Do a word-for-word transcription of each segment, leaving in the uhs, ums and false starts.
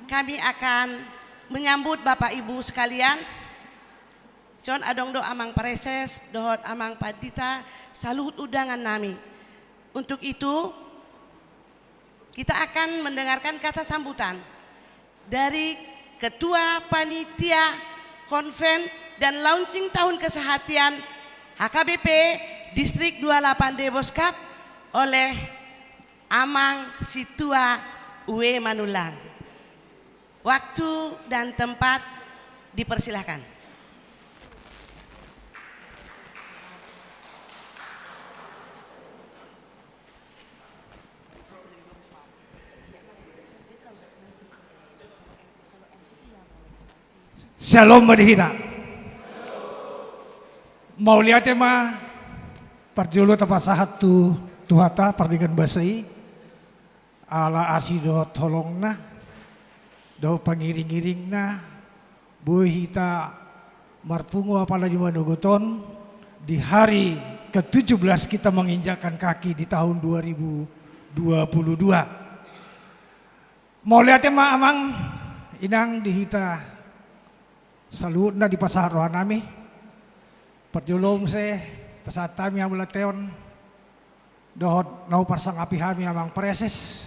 Kami akan menyambut Bapak Ibu sekalian. Son adong do amang praeses dohot amang pandita saluhut undangan nami. Untuk itu, kita akan mendengarkan kata sambutan dari Ketua Panitia Konven dan Launching Tahun Kesehatian H K B P Distrik dua puluh delapan Deboskap oleh Amang Sintua Uwe Manullang. Waktu dan tempat dipersilahkan. Syalom ma di hita. Mauliate ma. Parjolo tapasahat tu Tuhanta pardenggan basa i, ala asi dohot holongna dohot pangiring-iringna, boi hita marpungu apala di manogot on, di hari ketujuh belas kita menginjakkan kaki di tahun dua ribu dua puluh dua. Mauliate ma amang inang di hita saluhutna dipasahat rohanami. Parjolo muse pasahat hami hamuliateon dohot na huparsangapi hami amang praeses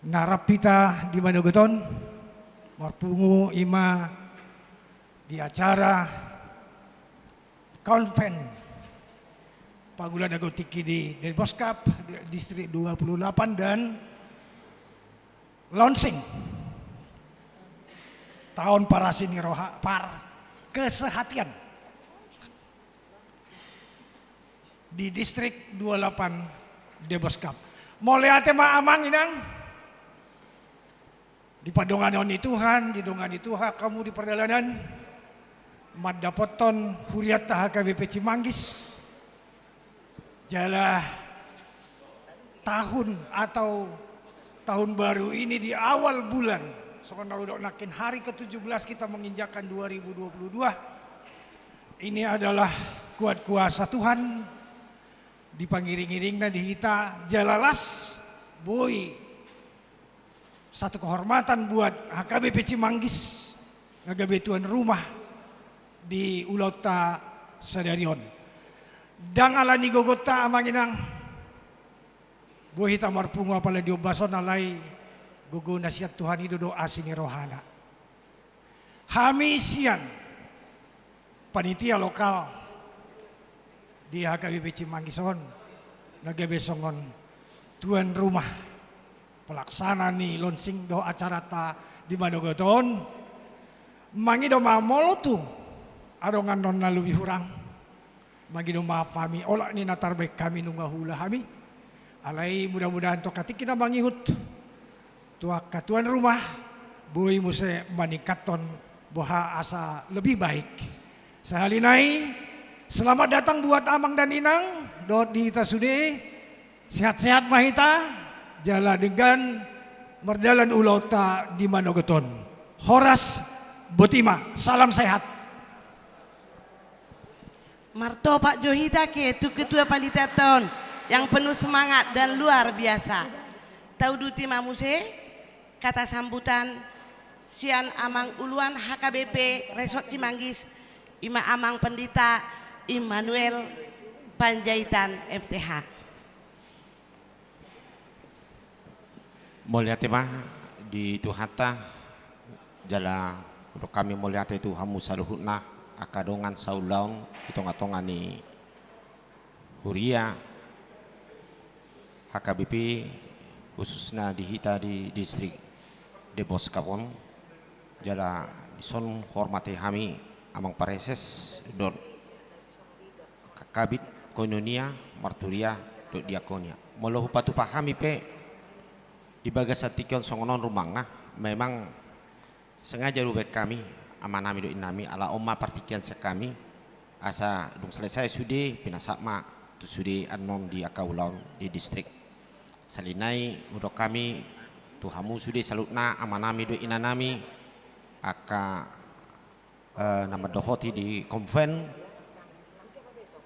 na rap hita di manogot on, marpungu i ma di acara Konven Pangula na Gok Tingki di Deboskap Distrik dua puluh delapan dan launching tahun parasi ni roha, par kesehatian di Distrik dua puluh delapan Deboskap. Mauliate ma amang inang. Dipadongani Tuhan, didongani Tuhan hamu di pardalanan mandapothon hurianta H K B P Cimanggis. Jala tahun atau tahun baru ini di awal bulan, songon na hudok nangkin, hari ketujuh belas kita menginjakkan dua ribu dua puluh dua. Ini adalah kuat kuasa Tuhan, dipangiring-iringna di hita, jala las boi satu kehormatan buat H K B P Cimanggis na gabe tuan rumah di ulaonta sadari on. Ndang ala ni gogonta amang inang boi hita marpungu apala di ombas on, alai gogo na sian Tuhan i do dohot asi ni rohana. Hami sian panitia lokal di H K B P Cimanggis on na gabe songon tuan rumah pelaksana ni launching dohot acaranta di manogot on, mangido ma molo tung adong annon na lobi hurang, mangido maaf hami, olat ni na tarbaen hami nunga huula hami. Alai mudah-mudahan tu angka tingki na mangihut, tu angka tuan rumah, boi muse maningkathon boha asa lebih baik. Sahali nai, selamat datang buat amang dan inang dohot di hita sude. Sehat-sehat ma hita, jala denggan mardalan ulaonta di manogot on. Horas, botima, salam sehat. Martopak jo hita ke tu ketua panitianta on yang penuh semangat dan luar biasa. Tauduti ma muse kata sambutan sian amang uluan H K B P Resort Cimanggis, i ma amang pendita Immanuel Panjaitan, M T H. Mauliate ma di Tuhanta, jala hudok hami mauliate tu hamu saluhutna angka dongan saulaon di tonga-tonga ni huria H K B P, khususna di hita di distrik Deboskap on. Jala dison hormati hami amang pareses dohot Kabid Koinonia, Marturia dohot Diakonia. Molo hupatupa hami pe di bagasan tingki on songon on rumangna, memang sengaja do baen hami amanami dohot inanami, ala on ma partingkian sian hami, asa dung selesai sude pinasahat ma tu sude annon di angka ulaon di distrik. Sahali nai hudok hami tu hamu sude saluhutna amanami dohot inanami, angka eh, na mandohoti di konven,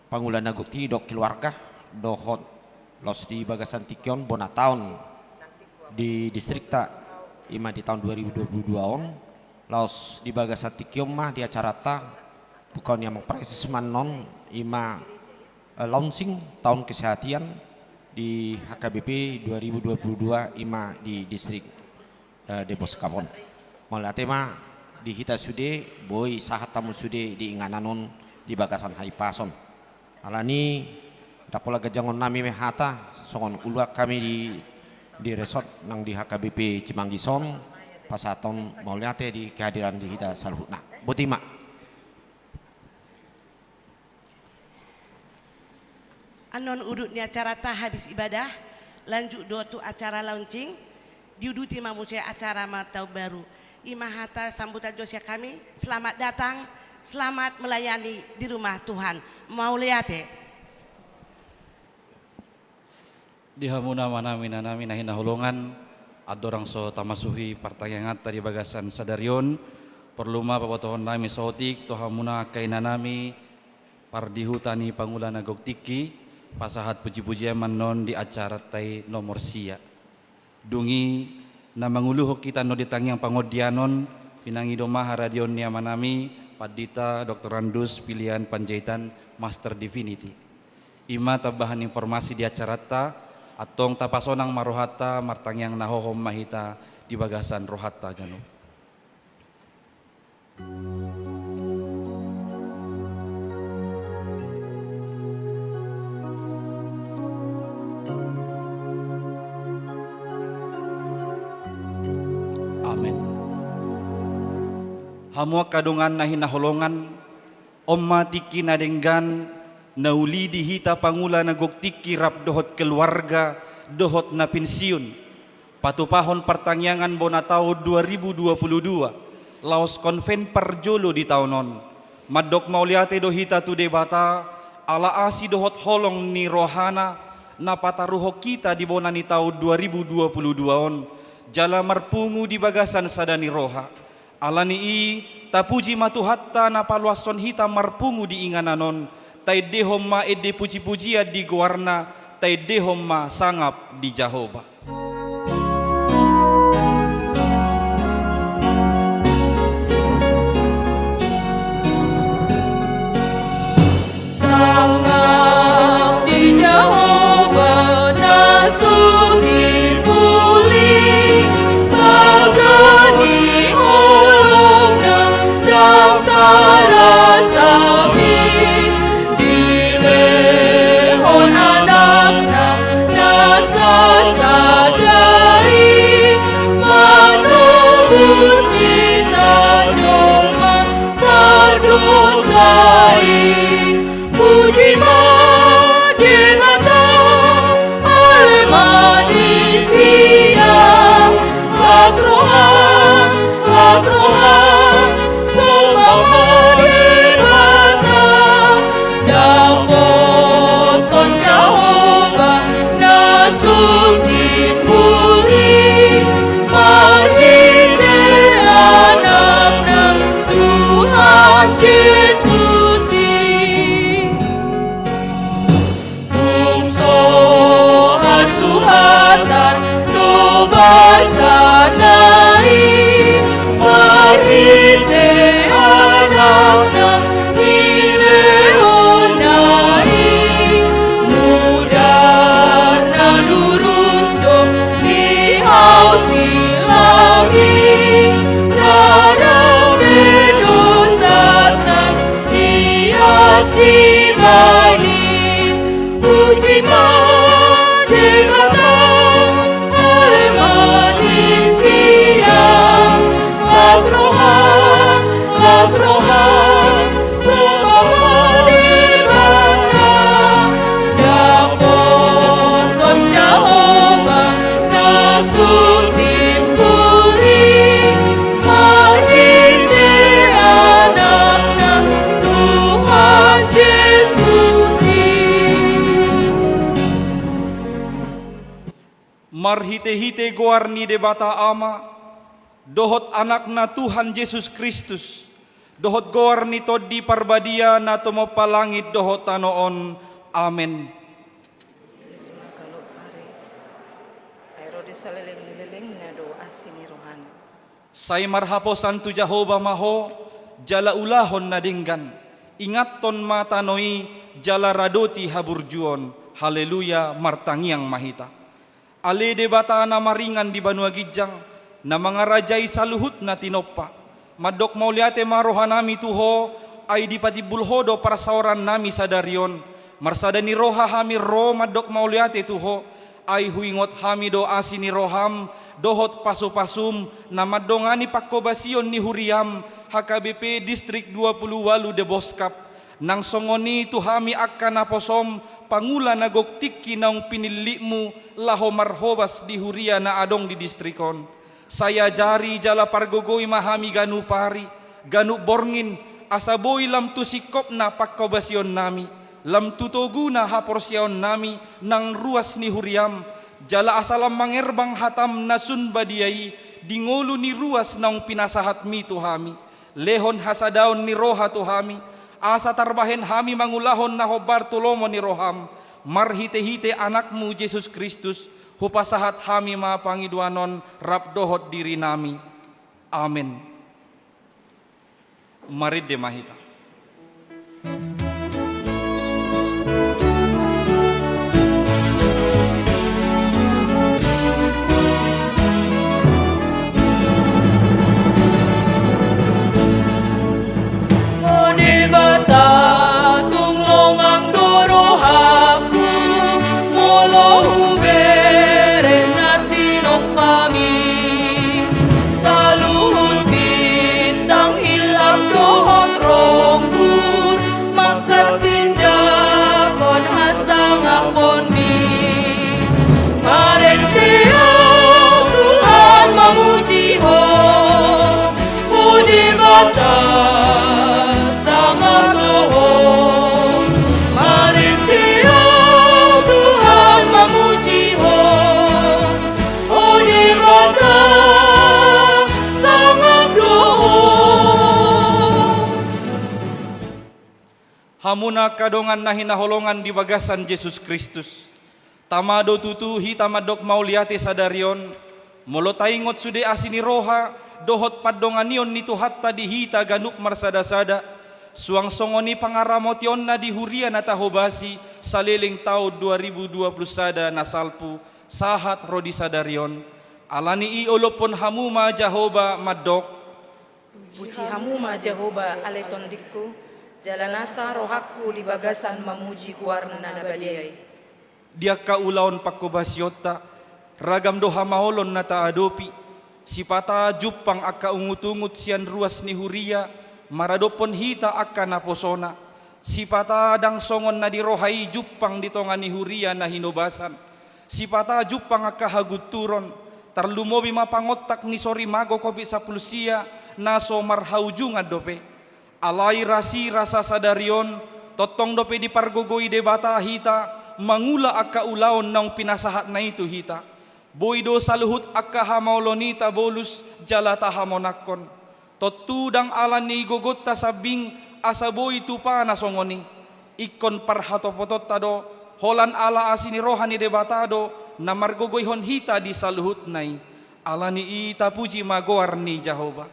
pangula na gok tingki dohot keluarga, dohot laos di bagasan tingki on bona taon di distrikta, i ma di taon dua ribu dua puluh dua on, laos di bagasan tingki on ma di acaranta, buka ni amang praeses ma annon, i ma, eh, launching tahun kesehatan di H K B P dua ribu dua puluh dua, i ma di distrik, eh, Depok Sekaf on. Mauliate ma di hita sude, boi sahat hamu sude di inganan on di bagasan hahipason. Alani, ndang pola ganjangonnami ma hata, songon uluan hami di, di resort nang di H K B P Cimanggis on, pasahathon mauliate di kehadiran di hita saluhutna. Boti ma. Annon udut ni acaranta habis ibadah, lanjut do tu acara launching, diuduti ma muse acara martaon baru. I ma hata sambutan jo sian hami, selamat datang, selamat melayani di rumah Tuhan. Mauliate. Di hamu amanami, inanami na hinaholongan, andorang so tamasuhi partangianganta di bagasan sadari on, porlu ma pabotohonnami saotik tu hamuna angka inanami, pardihuta ni pangula na gok tingki, pasahat pujipujian ma annon di acaranta i nomor sia. Dung i na manguluhon hita annon di tangiang pangondian on, pinangido ma haradeon ni amanami, Pandita Doktorandus Pilihan Panjaitan, Master Divinity. I ma tambahan informasi di acaranta, antong tapasonang ma rohanta martangiang na hohom ma hita di bagasan rohanta ganup. Amen. Hamu angka dongan na hinaholongan, on ma tingki na denggan, na uli di hita pangula na gok tingki rap dohot keluarga, dohot na pensiun. Patupahon partangiangan bona taon dua ribu dua puluh dua, laos konven parjolo di taon on. Mandok mauliate do hita tu Debata, ala asi dohot holong ni rohana, na pataruhon hita di bona ni taon dua ribu dua puluh dua on, jala marpungu di bagasan sada ni roha. Alani i, tapuji ma Tuhanta na paluashon hita marpungu di inganan on, taendehon ma ende pujipujian di goarna, taendehon ma sangap di Jahowa. Sangap di Jahowa na sungkil puli, bagasan holongna ndang tarasa mi, dilehon anakna na sasada i, manobus hita jolma pardosa i. Puji ma Debata, ale manisia, las roha, las roha, somba ma Debata. Dapothon Jahowa na sungkil puli, marhite Anakna Tuhan Jesus i. Bungso hasuhatan do basana i, marhite Anakna nilehonna i. Mudar na durus do di hau silang i, rara be dosanta ias dibahen i. Puji ma Debata, ale manisia, las roha, las roha, somba ma Debata. Dapothon Jahowa na sungkil puli, marhite Anakna Tuhan Jesus i. Marhitehite goar ni Debata Ama, dohot Anakna Tuhan Jesus Kristus, dohot goar ni Tondi Parbadia na tumompa langit dohot tano on. Amen. Galup ari, aero di saleleng ni Lelengna do asi ni rohana. Sai marhaposan tu Jahowa ma ho, jala ulahon na denggan. Ingathon ma tano i, jala radoti haburjuon. Haleluya, martangiang ma hita. Ale Debata na maringan di banua ginjang, na mangarajai saluhutna tinompa. Mandok mauliate ma rohanami tu ho, ai dipatimbul ho do parsaorannami sadari on. Marsada ni roha hami ro mandok mauliate tu ho, ai huingot hami do asi ni roham, dohot pasupasum, na mandongani pangkobasion ni huriam, H K B P Distrik dua puluh ualu Deboskap. Nang songon i tu hami angka naposom, pangula na gok tingki naung pinillitmu, laho marhobas di huria na adong di distrik on. Sai ajari jala pargogoi ma hami ganup ari, ganup borngin, asa boi lam tu singkopna pangkobasionnami, lam tu toguna haporseaonnami, nang ruas ni huriam, jala asa lam mangerbang hatam na sun badia i, di ngolu ni ruas naung pinasahatmi tu hami. Lehon hasadaon ni roha tu hami, asa tarbahen hami mangulahon na hombar tu lomo ni roham, marhitehite Anakmu Jesus Kristus, hupasahat hami ma pangidoan on rap dohot dirinami. Amen. Marende ma hita. O Debata, tung longang do rohangku, molo hubereng na tinompami. Saluhut bintang hilap dohot ronggur, mangkatindangkon hasangaponni. Marende ahu Tuhan mamuji Ho, O Debata, sangap do Ho. Marende ahu Tuhan mamuji Ho, O Debata, sangap do Ho. Hamuna angka dongan na hinaholongan di bagasan Jesus Kristus. Tama do tutu hita mandok mauliate sadari on, molo taingot sude asi ni roha, dohot pandonganion ni Tuhanta di hita ganup marsadasada, suang songon i pangaramotionna di huria na tahobasi, saleleng taon dua ribu dua puluh sada na salpu, sahat ro di sadari on. Ala ni i olophon hamu ma Jahowa mandok. Puji hamu ma Jahowa ale tondingku, jala nasa rohangku di bagasan mamuji goarna na badia i. Di angka ulaon pangkobasionta, ragam do hamaolon na taadopi, sipata jumpang angka ungutungut sian ruas ni huria, maradophon hita angka naposona, sipata ndang songon na di roha i jumpang di tonga ni huria na hinobasan, sipata jumpang angka hagunturon, tarlumobi ma pangontak ni sorimago covid sampulu sia, na so marhaujungan dope. Alai rasirasa sadari on, tongtong dope dipargogoi Debata hita, mangula angka ulaon naung pinasahatna i tu hita. Boi do saluhut angka hamaolon i tabolus jala tahamonangkon. Tontu ndang ala ni gogonta sambing asa boi tupa na songon i. Ingkon parhatopotonta do, holan ala asi ni roha ni Debata do, na margogoihon hita di saluhutna i. Ala ni i tapuji ma goar ni Jahowa.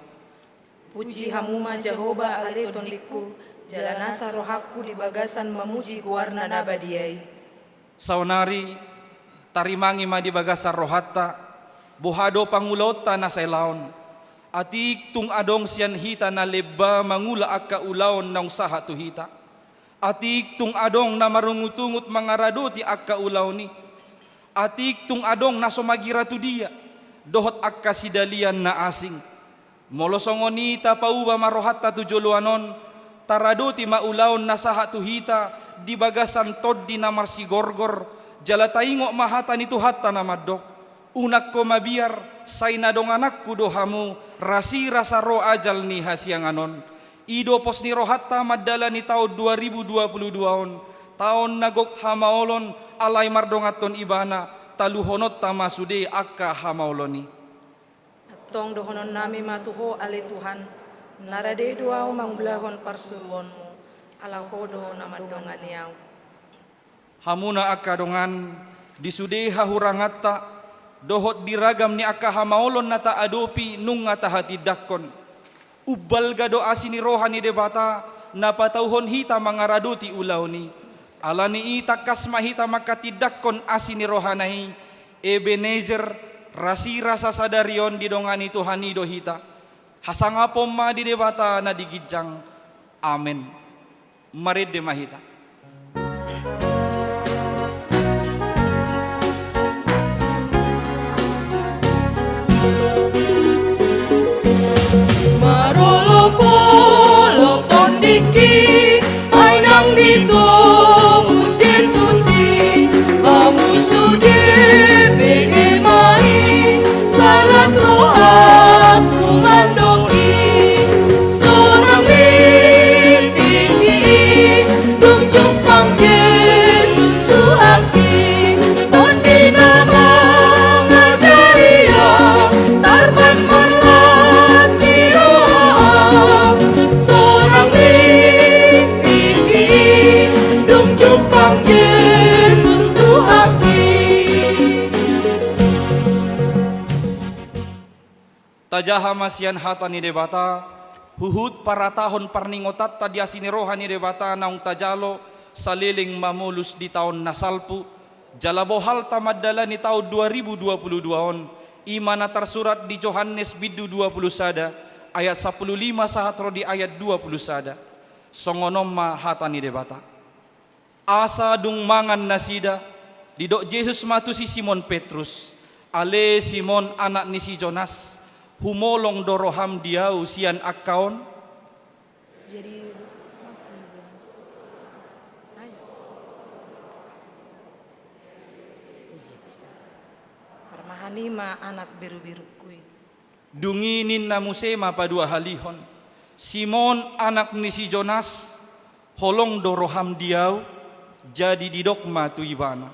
Puji hamu ma Jahowa ale tondingku, jala nasa rohangku di bagasan mamuji goarna na badia i. Saonari, tarimangi ma di bagasan rohanta, boha do pangulaonta na sai laon. Atik tung adong sian hita na lemba mangula angka ulaon naung sahat tu hita. Atik tung adong na marungutungut mangaradoti angka ulaon i. Atik tung adong na so magira tu dia, dohot angka sidalian na asing. Molo songon i tapauba ma rohanta tu joloan on, taradoti ma ulaon na sahat tu hita di bagasan tondi na marsigorgor, jala taingot ma hata ni Tuhanta na mandok. Unang ho mabiar, sai na dongananku do hamu, rasirasa ro ajal ni hasiangan on. I do pos ni rohanta mandalani taon dua ribu dua puluh dua on, taon na gok hamaolon, alai mardonganhon Ibana, taluhononta ma sude angka hamaolon i. Antong dohononnami ma tu Ho ale Tuhan, na rade do ahu mangulahon parsuruonMu, ala Ho do na mandongani ahu. Hamuna angka dongan, di sude hahuranganta, dohot di ragam ni angka hamaolon na taadopi nunga tahatindangkon. Umbalga do asi ni roha ni Debata na patauhon hita mangaradoti ulaon i. Ala ni i tangkas ma hita manghatindangkon asi ni rohana i, Ebenezer, rasirasa sadari on didongani Tuhan i do hita. Hasangapon ma di Debata na di ginjang. Amen. Marende ma hita. Marolopolop tondingki, ai nang ditobus Jesus i, hamu sude pege ma i, salas rohangku mandok i, sonang ni tingki i, dung jumpang Jesus tu hami, Tondi na mangajari au, tarban marlas ni roha au, sonang ni tingki i, dung jumpang Jesus tu hami. Tajaha ma sian hata ni Debata, huhut paratahon parningotanta di asi ni roha ni Debata naung tajalo saleleng mamolus di taon na salpu, jala bohalta mandalani taon dua ribu dua puluh dua on, i ma na tarsurat di Johannes bindu dua puluh sada, ayat sampulu lima sahat ro di ayat dua puluh sada. Songon on ma hata ni Debata. Asa dung mangan nasida, didok Jesus ma tu si Simon Petrus: Ale Simon, anak ni si Jonas, humolong do roham di Ahu sian angka on? Jadi, parmahan i ma anak berubirungku i. Dung i ninna muse ma paduahalihon: Simon, anak ni si Jonas, holong do roham di Ahu? Jadi didok ma tu ibana: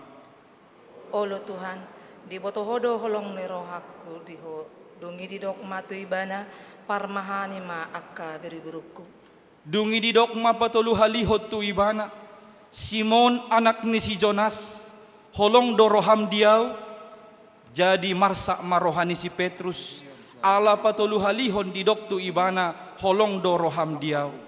Olo Tuhan, diboto Ho do holong ni rohangku di Ho. Dung i didok ma tu ibana: Parmahan i ma angka berubirungku. Dung i didok ma patoluhalihon tu ibana: Simon, anak ni si Jonas, holong do roham di Ahu? Jadi marsak ma roha ni si Petrus, ala patoluhalihon didok tu ibana: Holong do roham di Ahu.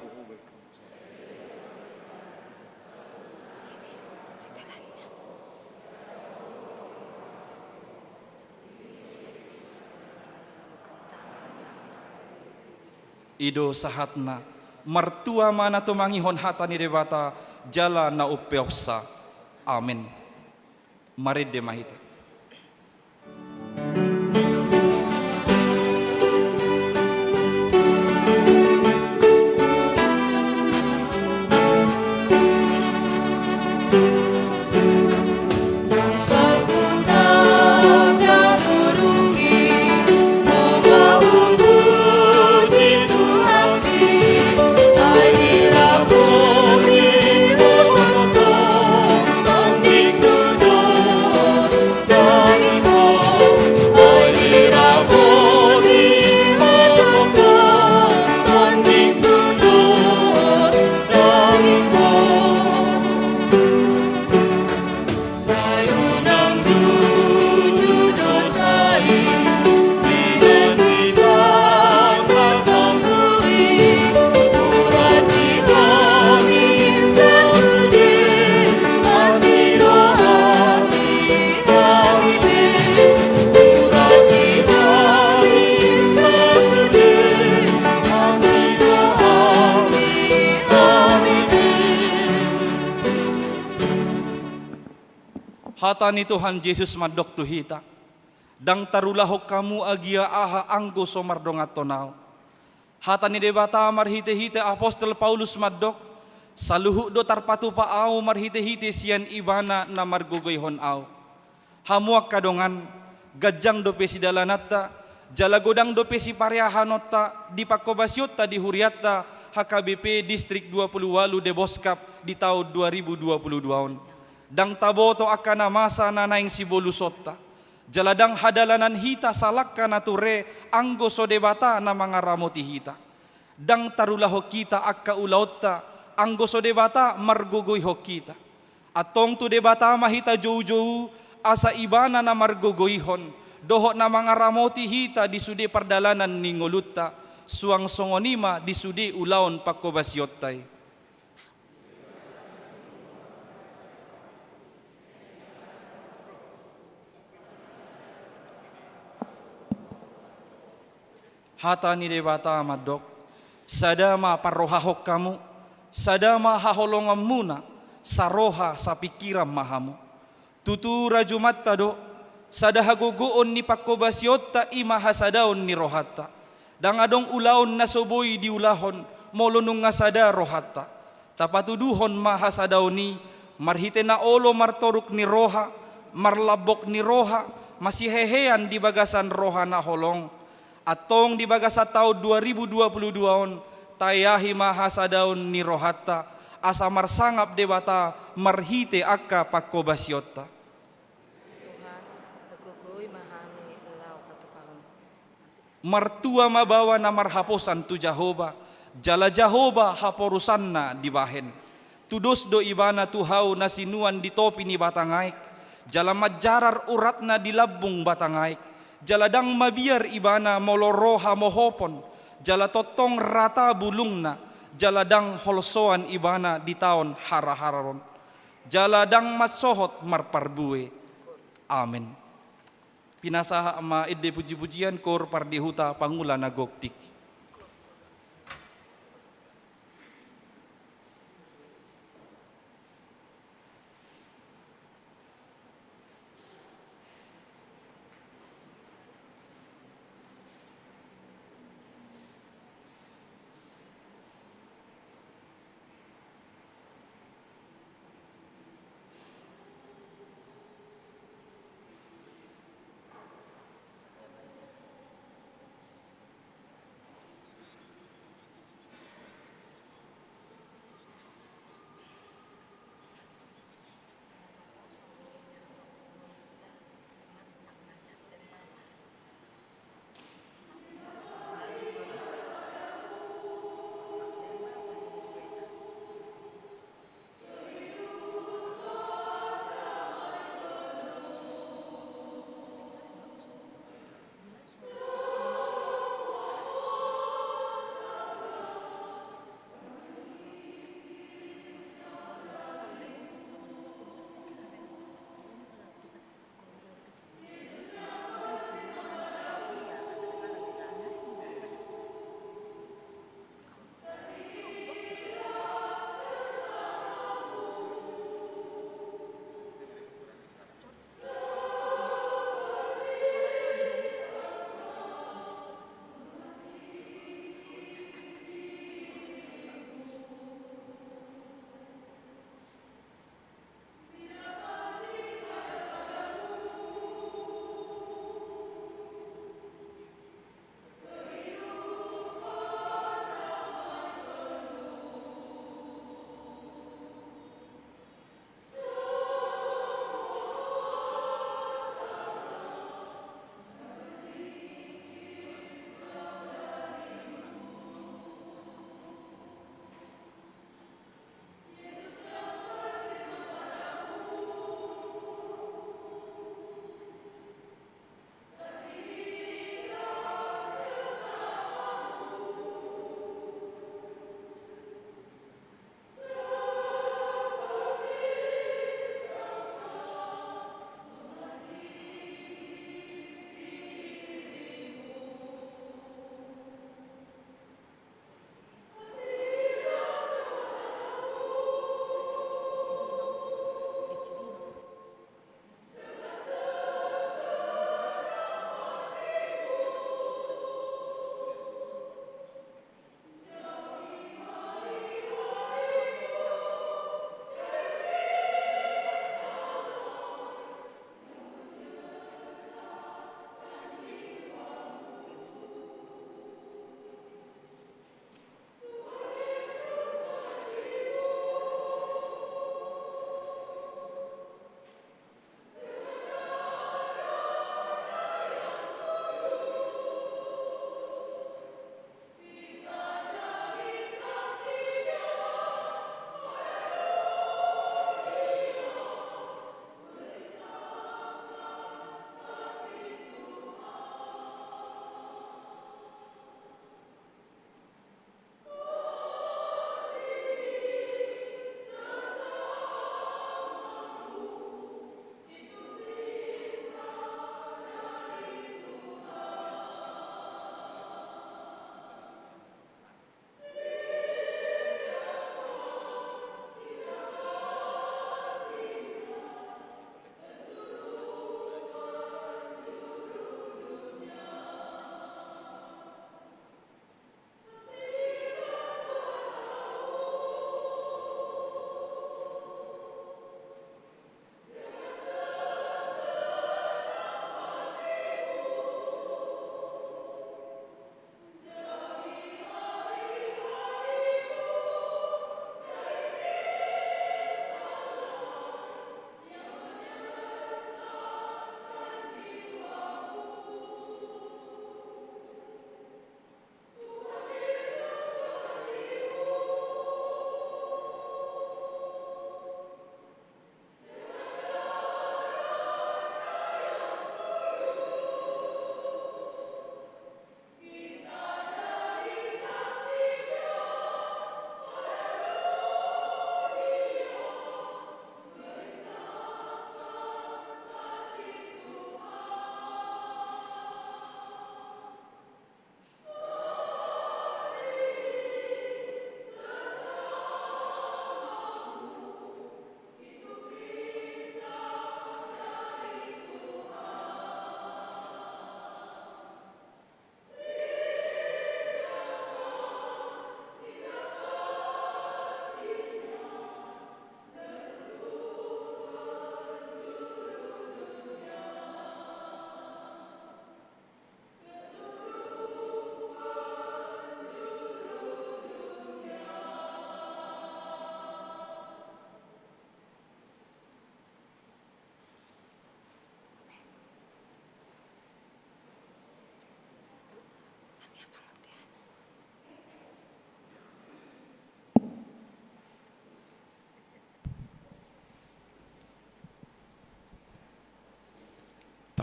I do sahatna. Martua ma na tumangihon hata ni Debata jala na umpeopsa. Amen. Marende ma hita. Hata ni Tuhan Jesus mandok tu hita: Ndang tarulahon hamu agia aha anggo so mardonganhon Ahu. Hata ni Debata marhitehite apostel Paulus mandok: Saluhut do tarpatupa Ahu marhitehite sian Ibana na margogoihon Ahu. Hamu angka dongan, ganjang dope sidalananta, jala godang dope sipareahanonta di panghobasionta di hurianta H K B P Distrik dua puluh ualu Deboskap di taon dua ribu dua puluh dua on. Ndang taboto angka na masa na naeng sibolusonta. Jala ndang hadalanan hita salangka na ture anggo so Debata na mangaramoti hita. Ndang tarulahon hita angka ulaonta anggo so Debata margogoihon hita. Antong tu Debata ma hita joujou, asa Ibana na margogoihon, dohot na mangaramoti hita di sude pardalanan ni ngolunta, suang songon i ma di sude ulaon pangkobasionta i. Hata ni Debata mandok: Sada ma parrohahon hamu, sada ma haholonganmuna, saroha sapingkiran ma hamu. Tutu rajumanta do, sada hagogoon ni pangkobasionta i ma hasadaon ni rohanta. Ndang adong ulaon na so boi diulahon, molo nunga sada rohanta. Tapatuduhon ma hasadaon i, marhite na olo martoruk ni roha, marlambok ni roha, masihehean di bagasan roha na holong. Antong di bagasan taon dua ribu dua puluh dua on, taeahi ma hasadaon ni rohanta, asa marsangap Debata marhite angka pangkobasionta. Tuhan, pagogoi ma hami laho patupahon. Martua ma baoa na marhaposan tu Jahowa, jala Jahowa haporusanna dibahen. Tudos do Ibana tu hau na sinuan di topi ni batang aek, jala manjarar uratna di lambung batang aek, jala ndang mabiar Ibana molo ro hamohopon, jala tongtong rata bulungna, jala ndang holsoan Ibana di taon haraharon, jala ndang mansohot marparbue. Amen. Pinasahat ma ende pujipujian, koor pardihuta pangula na gok tingki.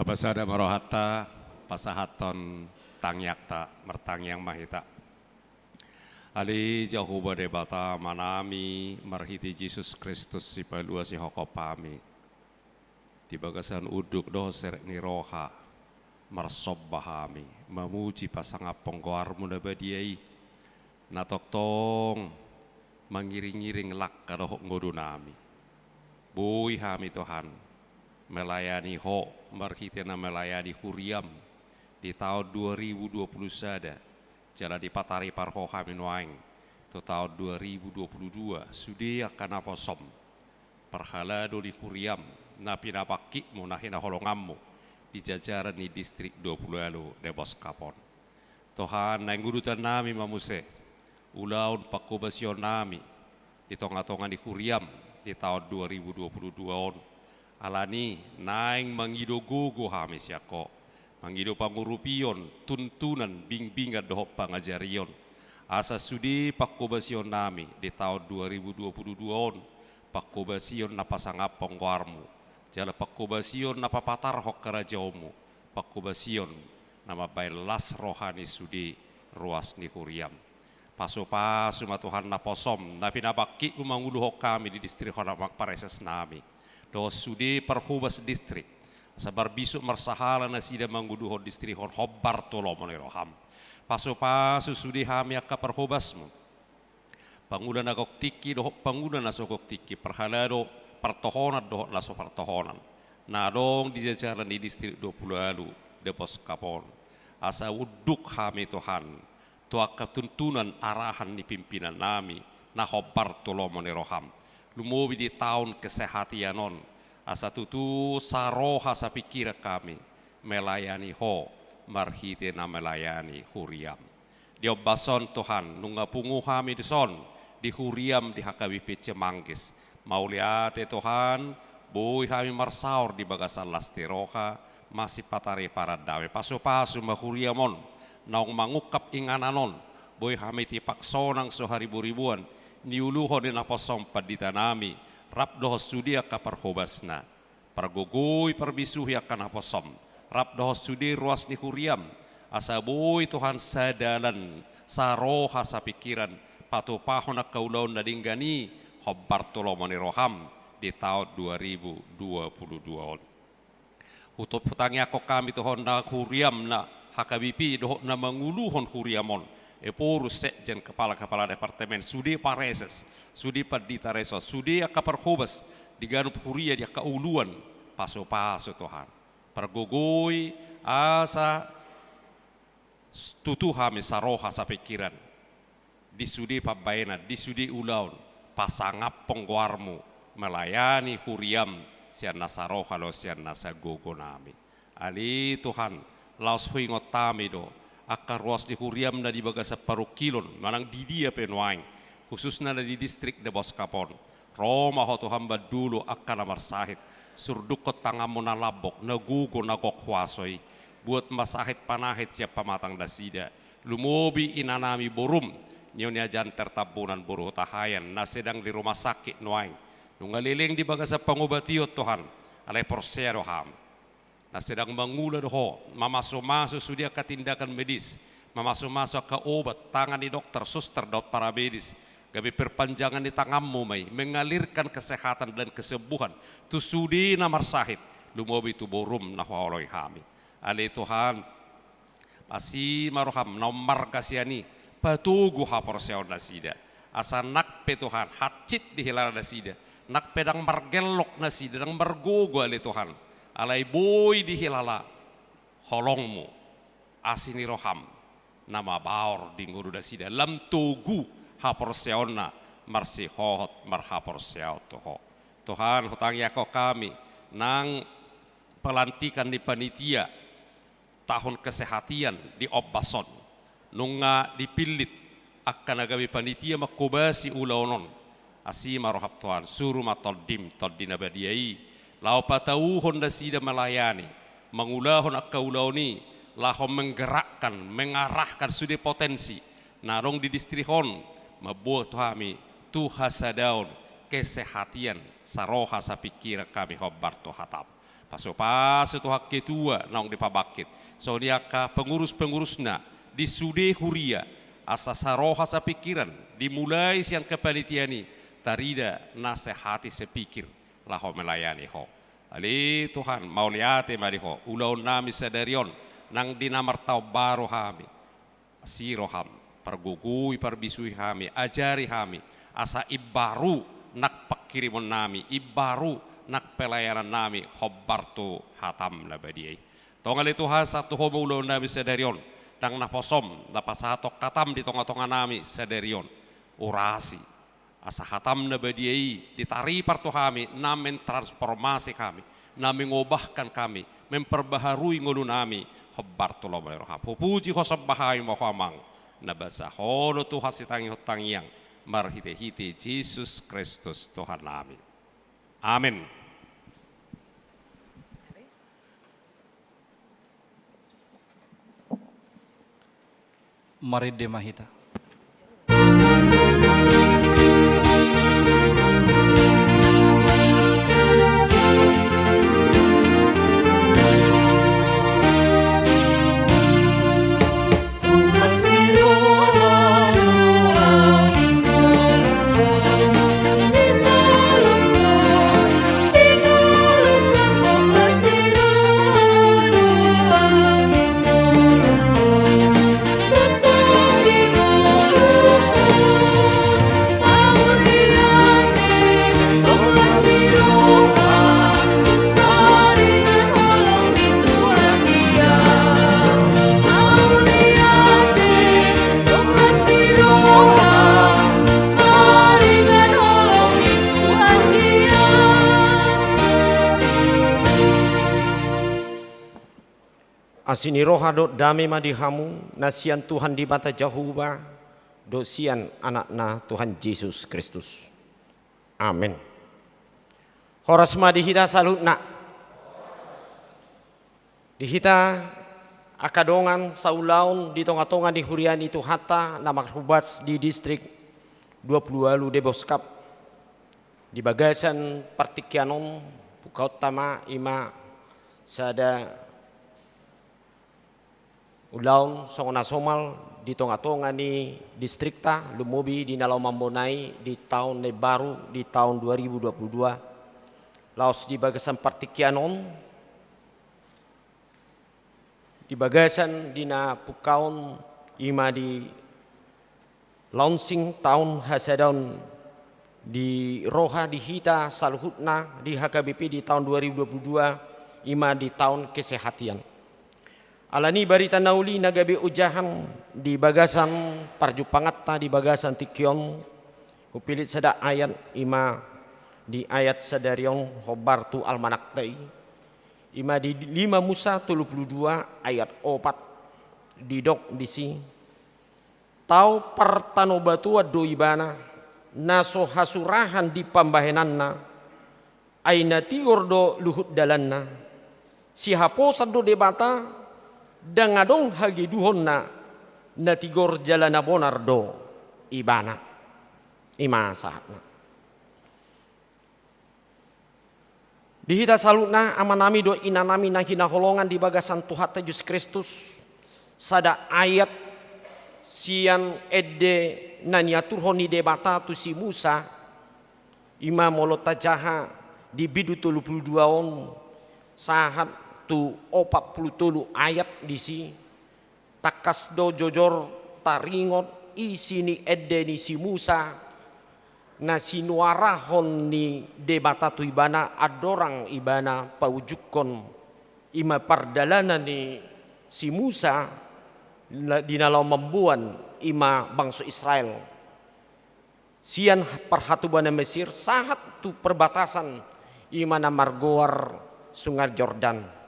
Pasada ma rohanta, pasahathon tangiangta, martangiang ma hita. Ale Jahowa Debata Amanami, marhite Jesus Kristus, sipalua sihohom hami. Di bagasan unduk dohot serep ni roha, marsomba hami, mamuji pasangaphon goarmu na badia i, na tongtong mangiring-iring langka dohot ngolunami. Boi hami Tuhan, melayani Ho, marhite na melayani huriam, di taon dua ribu dua puluh sada, jala dipataripar Ho hami nuaeng, tu taon dua ribu dua puluh dua, sude angka naposom. Parhalado ni huriam, na pinabangkitmu, na hinaholonganmu, di jajaran ni distrik dua puluh ualu Debos Kapon. Tuhan, naeng udutannami ma muse, ulaon pangkobasionnami, di tonga-tonga ni huriam, di taon dua ribu dua puluh dua on. Alani, naeng mangido gogo hami sian Ho. Mangido pangurupion, tuntunan, bingbingan dohot pangajarion. Asa sude pangkobasionnami, di taon dua ribu dua puluh dua on. Pangkobasion na pasangaphon goarmu. Jala pangkobasion na papatarhon harajaonmu. Pangkobasion na mambahen las roha ni sude ruas ni huriam. Pasu-pasu ma Tuhan naposom, na pinabangkitmu manguluhon hami di distrik on, amang pareses nami. Dohot sude parhobas distrik. Asa marbisuk marsahala nasida manguluhon distrik on hombar tu lomo ni roham. Pasu-pasu sude hami angka parhobasmu. Pangula na gok tingki dohot pangula na so gok tingki, parhalado partohonan dohot na so partohonan, na adong di jajaran ni distrik dua puluh ualu Debos Kapon. Asa unduk hami Tuhan, tu angka tuntunan arahan ni pimpinannami, na hombar tu lomo ni roham. Lumobi di taon kesehatian on, asa tutu saroha sapingkiran hami, melayani Ho, marhite na melayani huriam. Di ombas on Tuhan, nunga pungu hami dison, di huriam di H K B P C Manggis. Mauliate Tuhan, boi hami marsaor di bagasan las ni roha, masipataripar dame. Pasu-pasu ma huriam on, naung mangungkap inganan on, boi hami tipak sonang so haribu-ribuan, niuluhon ni naposom panditanami, rap dohot sude angka parhobasna. Pargogoi parbisuhi angka naposom, rap dohot sude ruas ni huriam, asa boi Tuhan sadalan, saroha sapingkiran, patupahon angka ulaon na denggan i, hombar tu lomo ni roham, di taon dua ribu dua puluh dua on. Hutop hutangiangkon hami Tuhan na huriam na H K B P dohot na manguluhon huriam on. Ephorus, sekjen, kepala-kepala departemen, sude pareses, sude pandita resort, sude angka parhobas, di ganup huria di angka uluan, pasu-pasu Tuhan. Pargogoi, asa tutu hami saroha sapingkiran. Di sude pambahenan, di sude ulaon, pasangaphon goarmu, melayani huriam, sian na saroha dohot sian na sagogo nami. Ale Tuhan, laos huingot hami do, angka ruas ni huriam na di bagasan parungkilon, manang di dia pe nuaeng, khususna na di distrik Debos Kapon. Ro ma Ho Tuhan mandulu angka na marsahit, surdukkon tanganmu na lambok, na gogo, na gok huaso i, buat ma sahit panahit sian pamatang nasida, lumobi inanami borum, Nyonya Janter Tambunan boru Hutahaean, na sedang di rumah sakit nuaeng, nunga leleng di bagasan pangobation Tuhan, alai porsea do hami. Na sedang mangula do Ho, mamasu-masu sude angka tindakan medis, mamasu-masu angka obat, tangan ni dokter, suster, dohot paramedis, gabe perpanjangan ni tanganmu ma i, mengalirkan kesehatan dan kesembuhan, tu sude na marsahit, lumobi tu borum na huhaholongi hami. Ale Tuhan, asi ma roham, naung marga sian i, patogu haporseaon nasida. Asa nang pe Tuhan, hansit dihilala nasida, nang pe ndang margellok nasida, ndang margogo ale Tuhan. Alai boi dihilala holongmu, asi ni roham, na mabaor di ngolu nasida, lam togu haporseaonna, marsihohot marhaporseaon tu Ho. Tuhan, hutangiangkon hami, nang pelantikan ni panitia, tahun kesehatian di ombas on. Nunga dipillit, angka na gabe panitia mangkobasi ulaon on. Asi ma roham Tuhan, suru ma tondim, Tondi na badia i. Laho patauhon nasida melayani, mangulahon angka ulaon i, laho menggerakkan, mengarahkan sude potensi, na adong di distrik on, mamboan tu hami, tu hasadaon, kesehatian, saroha sapingkiran hami hombar tu hatam. Pasupasu Tuhan ketua naung dipabangkit, songon i angka pengurus-pengurusna di sude huria, asa saroha sapingkiran, dimulai sian kepanitiaan i, tarida nasehati sepikir laho melayani Ho. Ale Tuhan, mauliate ma di Ho, ulaonnami sadari on, nang di na martaon baru hami. Asi roham, pargogoi parbisui hami, ajari hami, asa imbaru nang panghirimonnami, imbaru nang pelayanannami hombar tu hatam na badia i. Tong ale Tuhan, sahat tu Ho ma ulaonnami sadari on, ndang naposom na pasahathon hatam di tonga-tonganami sadari on. Urasi, asa hatam na badia i ditaripar tu hami, na mentransformasi hami, na mengobahkan hami, memperbaharui ngolunami, hombar tu lomo ni roham. Hupuji husomba hami ma Ho Amang, na basa Ho do Tuhan sitangihon tangiang, marhite-hite Jesus Kristus Tuhannami. Amen. Marende ma hita. Asi ni roha dohot dame ma di hamu, na sian Tuhan Debata Jahowa, dohot sian Anakna Tuhan Jesus Kristus. Amen. Horas ma di hita saluhutna. Di hita angka dongan saulaon di tonga-tonga ni huria ni Tuhanta na marhobas di distrik dua pulu ualu Deboskap. Di bagasan partingkian on, pungkaonta ma i ma sada ulaon songon na somal di tonga-tonga ni distrikta, lumobi di na laho mambonai di taon na imbaru, di taon dua ribu dua pulu dua. Laos di bagasan partingkian on, di bagasan di na pungkaon, i ma di launching taon hasadaon di roha di hita saluhutna di H K B P di taon dua ribu dua pulu dua, i ma di taon kesehatan. Alani barita na uli na gabe ojahan di bagasan parjumpanganta di bagasan tingki on, hupilit sada ayat, i ma di ayat sadari on hombar tu almanakta i, i ma di lima Musa tolu pulu dua ayat opat, didok disi: Tao partanobatoan do ibana, na so hasurahan di pambahenanna, ai na tigor do luhut dalanna, sihaposan do Debata, ndang adong hageduhonna, na tigor jala na bonar do ibana. I ma sahatna. Di hita saluhutna, amanami dohot inanami na hinaholongan di bagasan Tuhanta Jesus Kristus, sada ayat sian ende na niaturhon ni Debata tu si Musa, i ma molo tajaha di bindu tolu pulu dua on, sahat tu opat pulu tolu ayat disi, tangkas do jojor taringot isi ni ende ni si Musa, na sinuarahon ni Debata tu ibana andorang ibana paujungkon, i ma pardalanan ni si Musa la-, di na laho mamboan i ma bangso Israel sian parhatobanan Mesir sahat tu perbatasan i ma na margoar Sungai Jordan.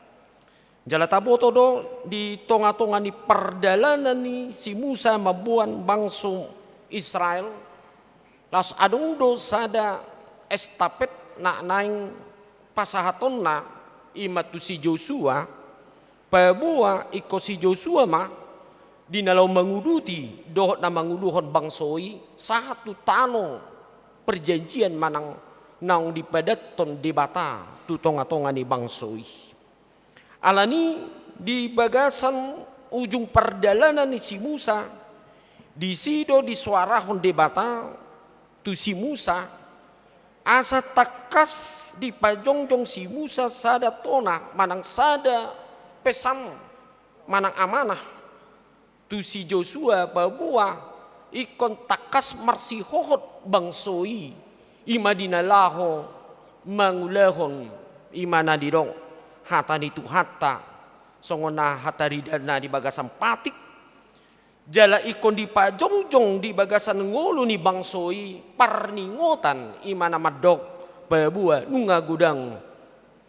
Jala taboto do di tonga-tonga ni pardalanan ni si Musa mamboan bangso Israel, laos adong do sada estafet na naeng pasahatonna i ma tu si Josua, paboa ingkon si Josua ma di na laho manguduti dohot na manguluhon bangso i sahat tu tano perjanjian manang naung dipadathon Debata tu tonga-tonga ni bangso i. Alani di bagasan ujung pardalanan ni si Musa, disi do disoarahon Debata tu si Musa, asa tangkas dipajongjong si Musa sada tona manang sada pesan manang amanah tu si Josua paboa ingkon tangkas marsihohot bangso i, i ma di na laho mangulahon i ma na didok hata ni Tuhanta, songon na hataridana di bagasan patik, jala ingkon dipajongjong di bagasan ngolu ni bangso i parningotan i ma na mandok paboa nunga godang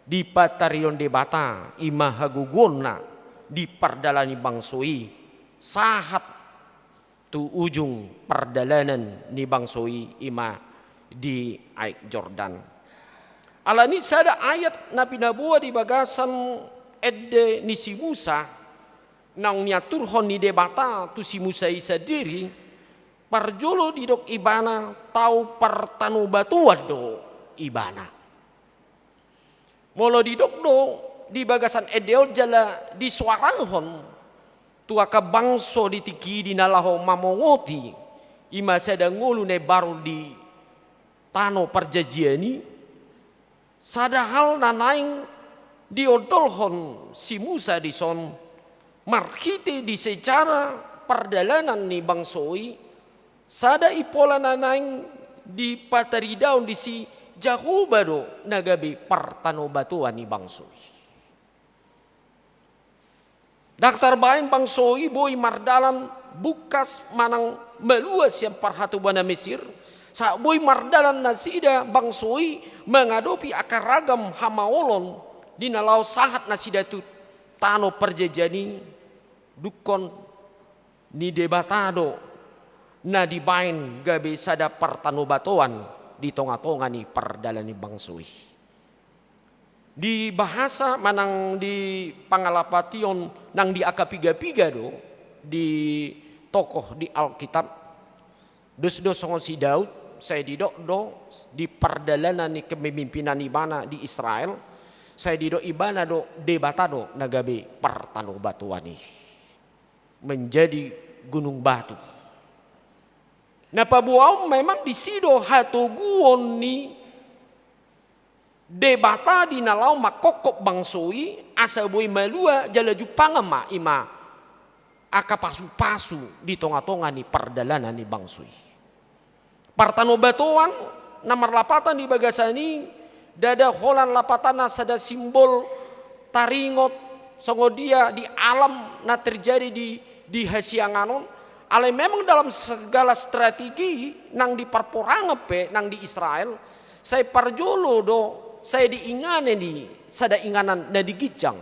dipataridahon Debata i ma hagogoonna di pardalanan ni bangso i sahat tu ujung pardalanan ni bangso i, i ma di Aek Jordan. Alani sada ayat na pinaboa di bagasan ende ni si Musa, naung niaturhon ni Debata tu si Musa i sandiri, parjolo didok ibana tau partanobatoan do ibana. Molo didok do di bagasan ende on jala disoarahon tu angka bangso di tingki i di na laho mamongoti i ma sada ngolu na imbaru di tano parjanjian i, sada hal na naeng diondolhon si Musa dison, marhite di sejarah pardalanan ni bangso i, sada impola na naeng dipataridahon disi, Jahowa do na gabe partanobatoan ni bangso i. Ndang tarbaen bangso i boi mardalan bungkas manang malua sian parhatoban na Mesir, sahat boi mardalan nasida bangso i mangadopi angka ragam hamaolon di na laho sahat nasida tu tano parjanjian i, dungkon ni Debata do na dibaen gabe sada partanobatoan di tonga-tonga ni pardalanan ni bangso i. Di bahasa manang di pangalapation nang di angka piga-piga do di tokoh di Alkitab, dos do songon si Daud, sai didok do di pardalanan ni kepemimpinan ibana di Israel, sai didok ibana do Debata do na gabe partanobatoan i, menjadi gunung batu. Na paboa on memang disi do hatoguon ni Debata di na laho mangkophop bangso i, asa boi malua jala jumpangan ma i ma angka pasu-pasu di tonga-tonga ni pardalanan ni bangso i. Partanobatoan na marlapatan di bagasan i, ndada holan lapatanna sada simbol taringot songon dia di alam na terjadi di, di hasiangan on. Alai memang dalam segala strategi nang di parporangan pe nang di Israel, sai parjolo do sai diinganan i sada inganan na di ginjang.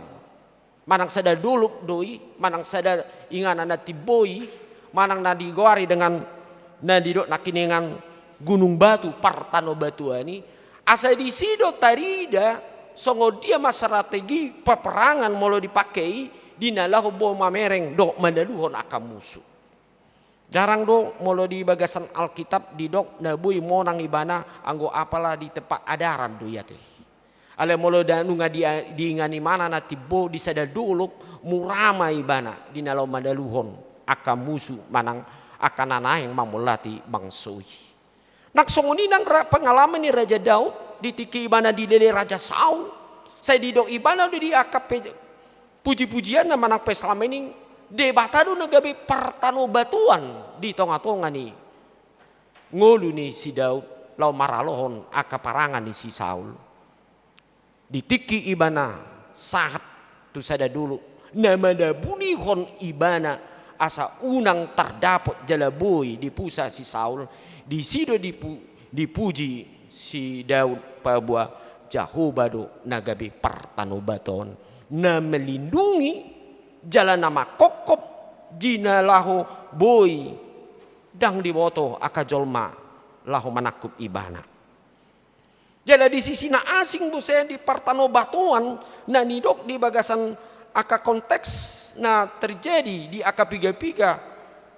Manang sada dolok do i, manang sada inganan na timbo i, manang na digoari dengan na didok nangkiningan gunung batu partanobatoan i, asa disi do tarida songon dia ma strategi peperangan molo dipake i di na laho boi mamereng dohot mandaluhon angka musu. Jarang do molo di bagasan Alkitab didok na boi monang ibana anggo apala di tempat adaran do i ate. Alai molo da nunga di, diingan ibana na timbo di sada dolok, mura ma ibana di na laho mandaluhon angka musu manang angka na naeng mamolati bangso i. Nang songon i nang ra-, pengalaman ni Raja Daud di tingki ibana dilele Raja Saul, sai didok ibana do di angka pe-, puji-pujianna manang psalmen i, Debata do na gabe partanobatoan di tonga-tonga ni ngolu ni si Daud laho maralohon angka parangan ni si Saul. Di tingki ibana sahat tu sada dolok na manabunihon ibana asa unang tardapot jala boi dipusa si Saul, disi do dipu-, dipuji si Daud paboa Jahowa do na gabe partanobatoan, na melindungi jala na mangkophop di na laho boi ndang diboto angka jolma laho manangkup ibana. Jala di sisi na asing muse di partanobatoan na nidok di bagasan angka konteks na terjadi di angka piga-piga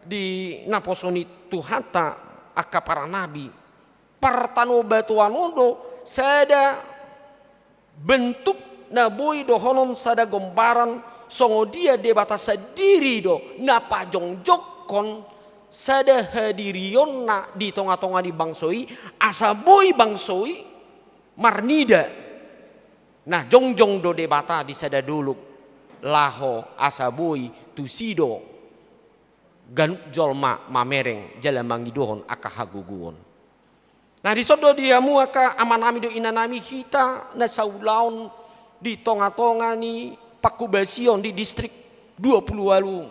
di naposo ni Tuhanta angka paranabi. Partanobatoan on do sada bentuk na boi dohonon sada gombaran songon dia Debata sandiri do na pajongjongkon sada hadirionna di tonga-tonga ni bangso i, asa boi bangso i marnida na jongjong do Debata di sada dolok laho asa boi tusi do ganup jolma mamereng jala mangidohon angka hagogoon. Nah, dison do di hamu angka amanami dohot inanami, hita na saulaon di tonga-tonga ni pangkobasion di distrik dua pulu ualu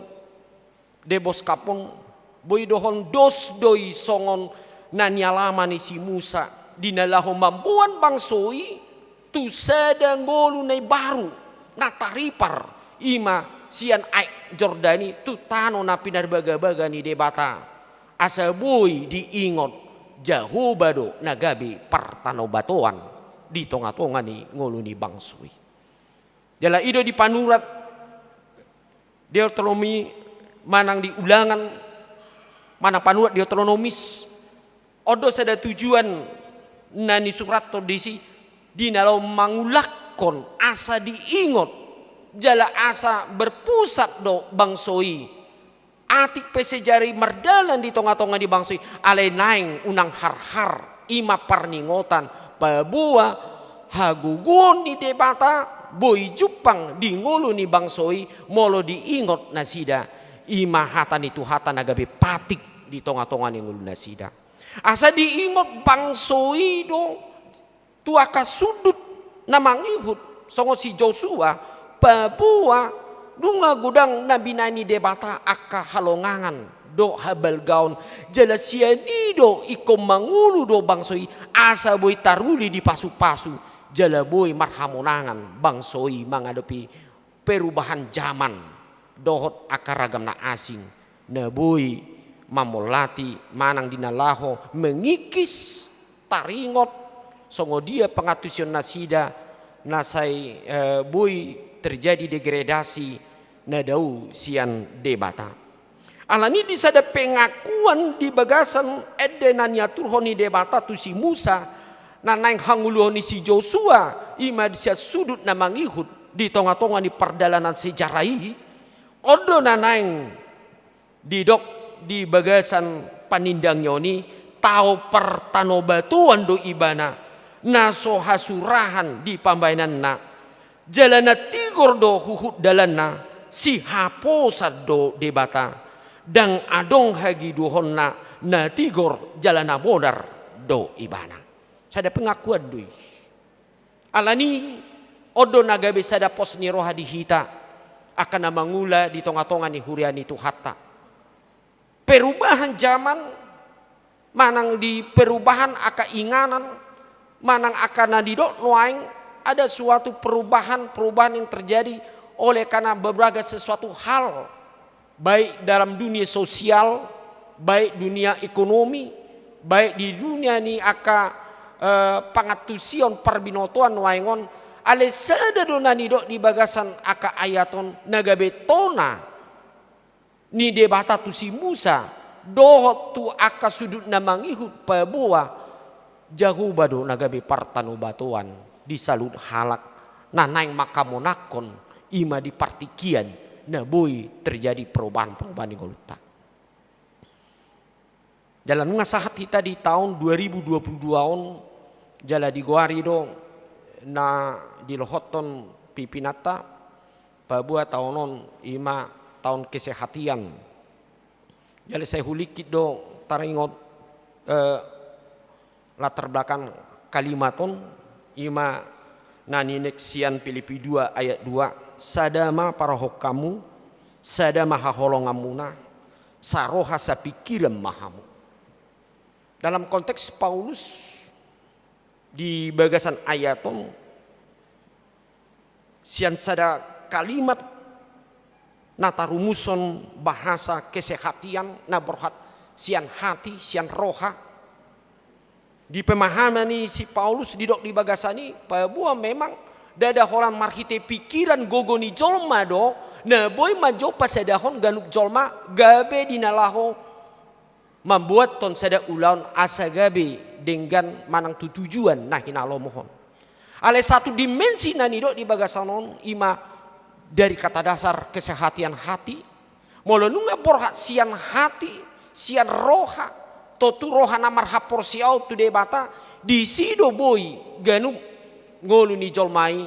Debos Kapong, boi dohonon dos do i songon na nialama ni si Musa di na laho mamboan bangso i tu sada ngolu na imbaru, na taripar, i ma sian Aek Jordan i tu tano na pinarbagabaga ni Debata, asa boi diingot Jahowa do na gabe partanobatoan di tonga-tonga ni ngolu ni bangso i. Jala i do di panurat Deuteronomi manang di Ulangan, manang panurat Deuteronomis, on do sada tujuan na nisurathon disi, di na laho mangulakkon asa diingot jala asa berpusat do bangso i. Atik pe sejari mardalan di tonga-tonga ni bangso i, alai naeng unang harhar, i ma parningotan, paboa hagogoon ni Debata boi jumpang di ngolu ni bangso i molo diingot nasida, i ma hata ni Tuhanta na gabe patik di tonga-tonga ni ngolu nasida. Asa diingot bangso i do tu angka sundut na mangihut, songon si Josua, paboa nunga godang na binahen ni Debata angka halongangan dohot habalgaon, jala sian i do ingkon mangolu do bangso i, asa boi taruli di pasu-pasu, jala boi marhamonangan bangso i mangadopi perubahan zaman dohot angka ragam na asing na boi mamolati manang di na laho mengikis taringot songon dia pangantusion nasida na sai, eh, boi terjadi degradasi na dao sian Debata. Alani di sada pengakuan di bagasan ende na niaturhon ni Debata tu si Musa, na naeng hangoluhon ni si Josua, i ma di sian sundut na mangihut di tonga-tonga ni pardalanan sejarah i, on do na naeng didok di bagasan panindangion i, tao partanobatoan do ibana, na so hasurahan di pambahenanna, jala na tigor do huhut dalanna, sihaposan do Debata, ndang adong hagidohonna, na tigor jala na modar do ibana. Sada pengakuan do i. Alani on do na gabe sada pos ni roha di hita, angka na mangula di tonga-tonga ni huria ni Tuhanta. Perubahan zaman, manang di perubahan angka inganan, manang angka na didok nuaeng, ada suatu perubahan-perubahan yang terjadi oleh karena berbagai sesuatu hal, baik dalam dunia sosial, baik dunia ekonomi, baik di dunia ni angka, eh, pangantusion parbinotoan nuaeng on, alai sada do na nidok di bagasan angka ayat on na gabe tona ni Debata tu si Musa, dohot tu angka sundut na mangihut paboa Jahowa do na gabe partanobatoan di saluhut halak na naeng manghamonangkon i ma di partingkian na boi terjadi perubahan-perubahan di ngolunta. Jala nunga sahat hita di taon dua ribu dua puluh dua on, jala digoari do na dilohothon pimpinanta, paboa taon on i ma taon kesehatian. Jala sai hulingkit do taringot, eh, latar belakang kalimat on, i ma na nineksik sian Pilipi dua ayat dua, sada ma parrohahonmu, sada ma haholonganmuna, saroha sapingkiran ma hamu. Dalam konteks Paulus di bagasan ayat on, sian sada kalimat na tarumuson bahasa kesehatian na borhat sian hati, sian roha. Di pemahaman ni si Paulus didok di bagasan i, paboa memang ndada holan marhite pingkiran gogo ni jolma do na boi manjou pasadahon ganup jolma gabe di na laho mambuathon sada ulaon asa gabe denggan manang tu tujuan na hinalomohon. Alai satu dimensi na nidok di bagasan on ima dari kata dasar kesehatian hati. Molo nunga borhat sian hati, sian roha, tontu roha na marhaporseaon tu Debata, disi do boi ganup ngolu ni jolma i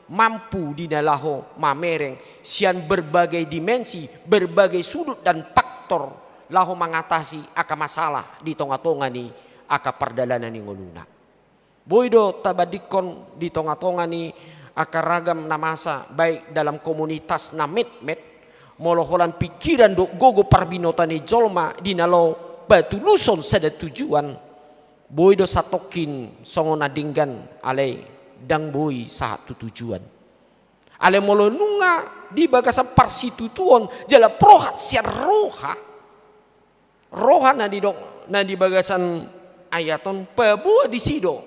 mampu di na laho mamereng sian berbagai dimensi, berbagai sudut dan faktor laho mangatasi angka masalah di tonga-tonga ni angka pardalanan ni ngoluna. Boi do tabandingkon di tonga-tonga ni angka ragam na masa, baik dalam komunitas na metmet, molo holan pikiran dohot gogo parbinotoan ni jolma di na laho patuluson sada tujuan, boi do satongkin songon na denggan, alai ndang boi sahat tu tujuan. Alai molo nunga di bagasan parsitutuon jala borhat sian roha, roha na nidok na di bagasan ayat on, paboa disi do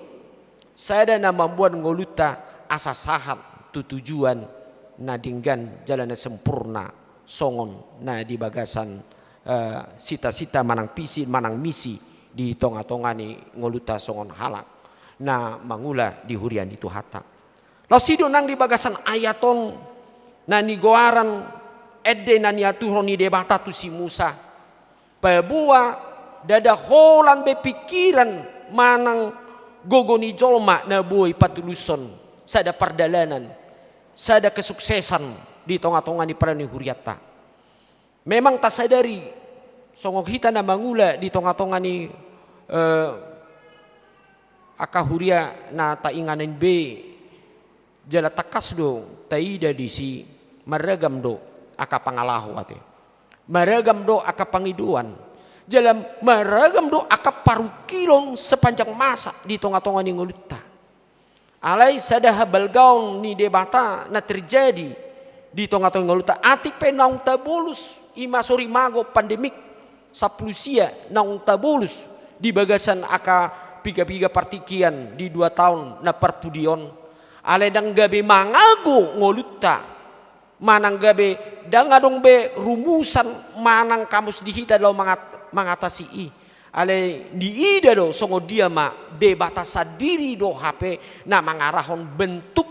sada na mamboan ngolunta asa sahat tu tujuan na denggan jala na sempurna, songon na di bagasan, eh, sita-sita manang visi manang misi di tonga-tonga ni ngolunta songon halak na mangula di huria ni Tuhanta. Laos i do nang di bagasan ayat on na nigoaran ende na niaturhon ni Debata tu si Musa. Paboa ndada holan be pikiran manang gogo ni jolma na boi patuluson sada pardalanan, sada kesuksesan di tonga-tonga ni pardalanan ni hurianta. Memang tasadari songon hita na mangula di tonga-tonga ni, eh, angka huria na tainganan be, jala tangkas do taida disi maragam do angka pangalaho ate. Maragam do angka pangidoan. Jala maragam do angka parungkilon sepanjang masa di tonga-tonga ni ngolunta. Alai sada habalgaon ni Debata na terjadi di tonga-tonga ni ngolunta, atik pe naung tabolus, ima sorimago pandemik sampulu sia naung tabolus di bagasan angka piga-piga partingkian di dua taon na parpudi on. Alai ndang gabe mangago ngolunta, manang gabe ndang adong be rumusan manang kamus di hita laho mangat-, mangatasi i. Alai diida do songon dia ma Debata sandiri do hape na mangarahon bentuk,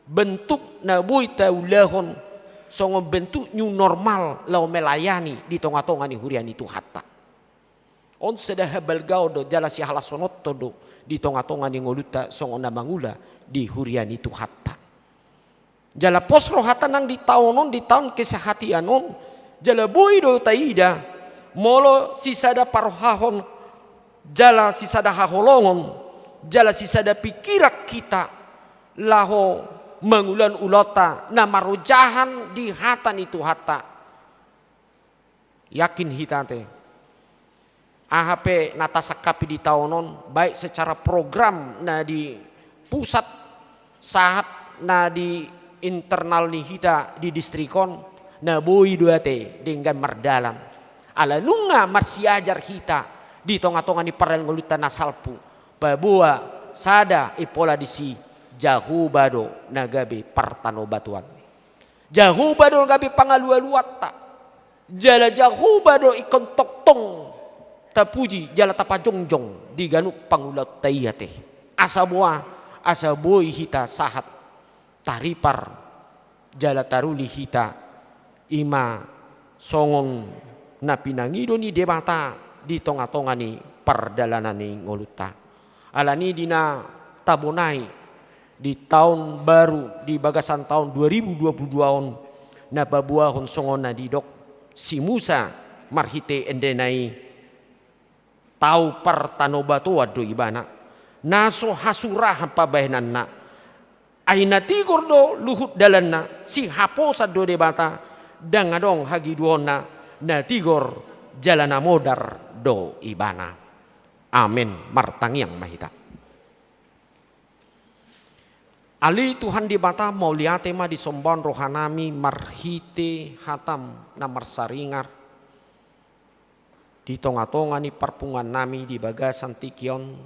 bentuk na boi taulahon songon bentuk new normal laho melayani di tonga-tonga ni huria ni Tuhanta. On sada habalgaon do jala sihalashononta do di tonga-tonga ni ngolunta songon na mangula di huria ni Tuhanta. Jala pos rohanta nang di taon on, di taon kesehatian on, jala boi do taida molo sisada parrohahon jala sisada haholongon jala sisada pikiran hita laho mangulahon ulaonta na marojahan di hata ni Tuhanta. Yakin hita ate, aha pe na tasangkapi di taon on, baik secara program na di pusat sahat na di internal ni hita di distrik on, na boi do ate denggan mardalan. Ala nunga marsiajar hita di tonga-tonga ni pardalanan ngolunta na salpu, paboa sada impola disi, Jahowa do na gabe partanobatoan. Jahowa do na gabe pangalualuanta. Jala Jahowa do ingkon tongtong tapuji jala tapajongjong di ganup pangulaonta i ate. Asa boha, asa boi hita sahat taripar jala taruli hita, ima songon na pinangido ni Debata di tonga-tonga ni pardalanan ni ngolunta. Alani di na tabonai di taon baru, di bagasan taon dua ribu dua puluh dua on, na paboahon songon na didok si Musa marhite endena i, tau partanobatoan do ibana, na so hasurahan pambahenanna. Ai na tigor do luhut dalanna, sihaposan do Debata, ndang adong hagiduonna, na tigor jala na modar do ibana. Amen. Martangiang ma hita. Ale Tuhan Debata, mauliate ma disombaon rohanami marhite hatam na marsaringar di tonga-tonga ni parpunguannami di bagasan tingki on,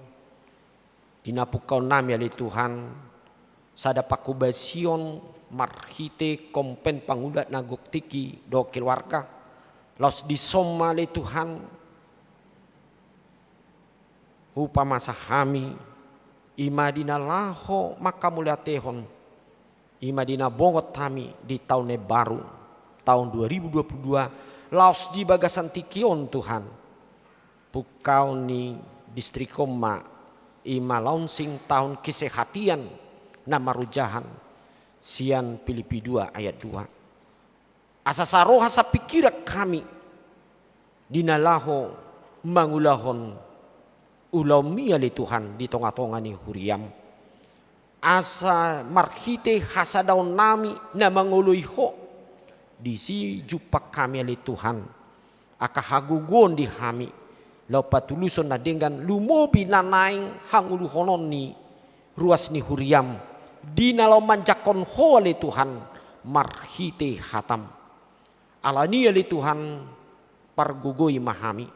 di na pungkaonnami ale Tuhan, sada panghobasion marhite kompen pangula na gok tingki dohot keluarga, laos dison ma ale Tuhan, Hupamasa hami, i ma di na laho mangkamauliatehon, i ma di na bongot hami di taon na baru, taon dua ribu dua puluh dua, laos di bagasan tingki on, Tuhan. Pungkaon ni distrik on ma, i ma launching tahun kesehatan na marojahan, sian Pilipi dua ayat dua. Asa saroha sapingkiran hami, di na laho mangulahon ulaonmi ale Tuhan di tonga-tonga ni huriam. Asa marhite hasadaonnami na mangoloi Ho, disi jumpang hami ale Tuhan, angka hagogoon di hami, laho patuluson na denggan lumobi na naeng hangoluhonon ni ruas ni huriam, di na laho manjangkon Ho ale Tuhan, marhite hatam. Alani ale Tuhan, pargogoi ma hami.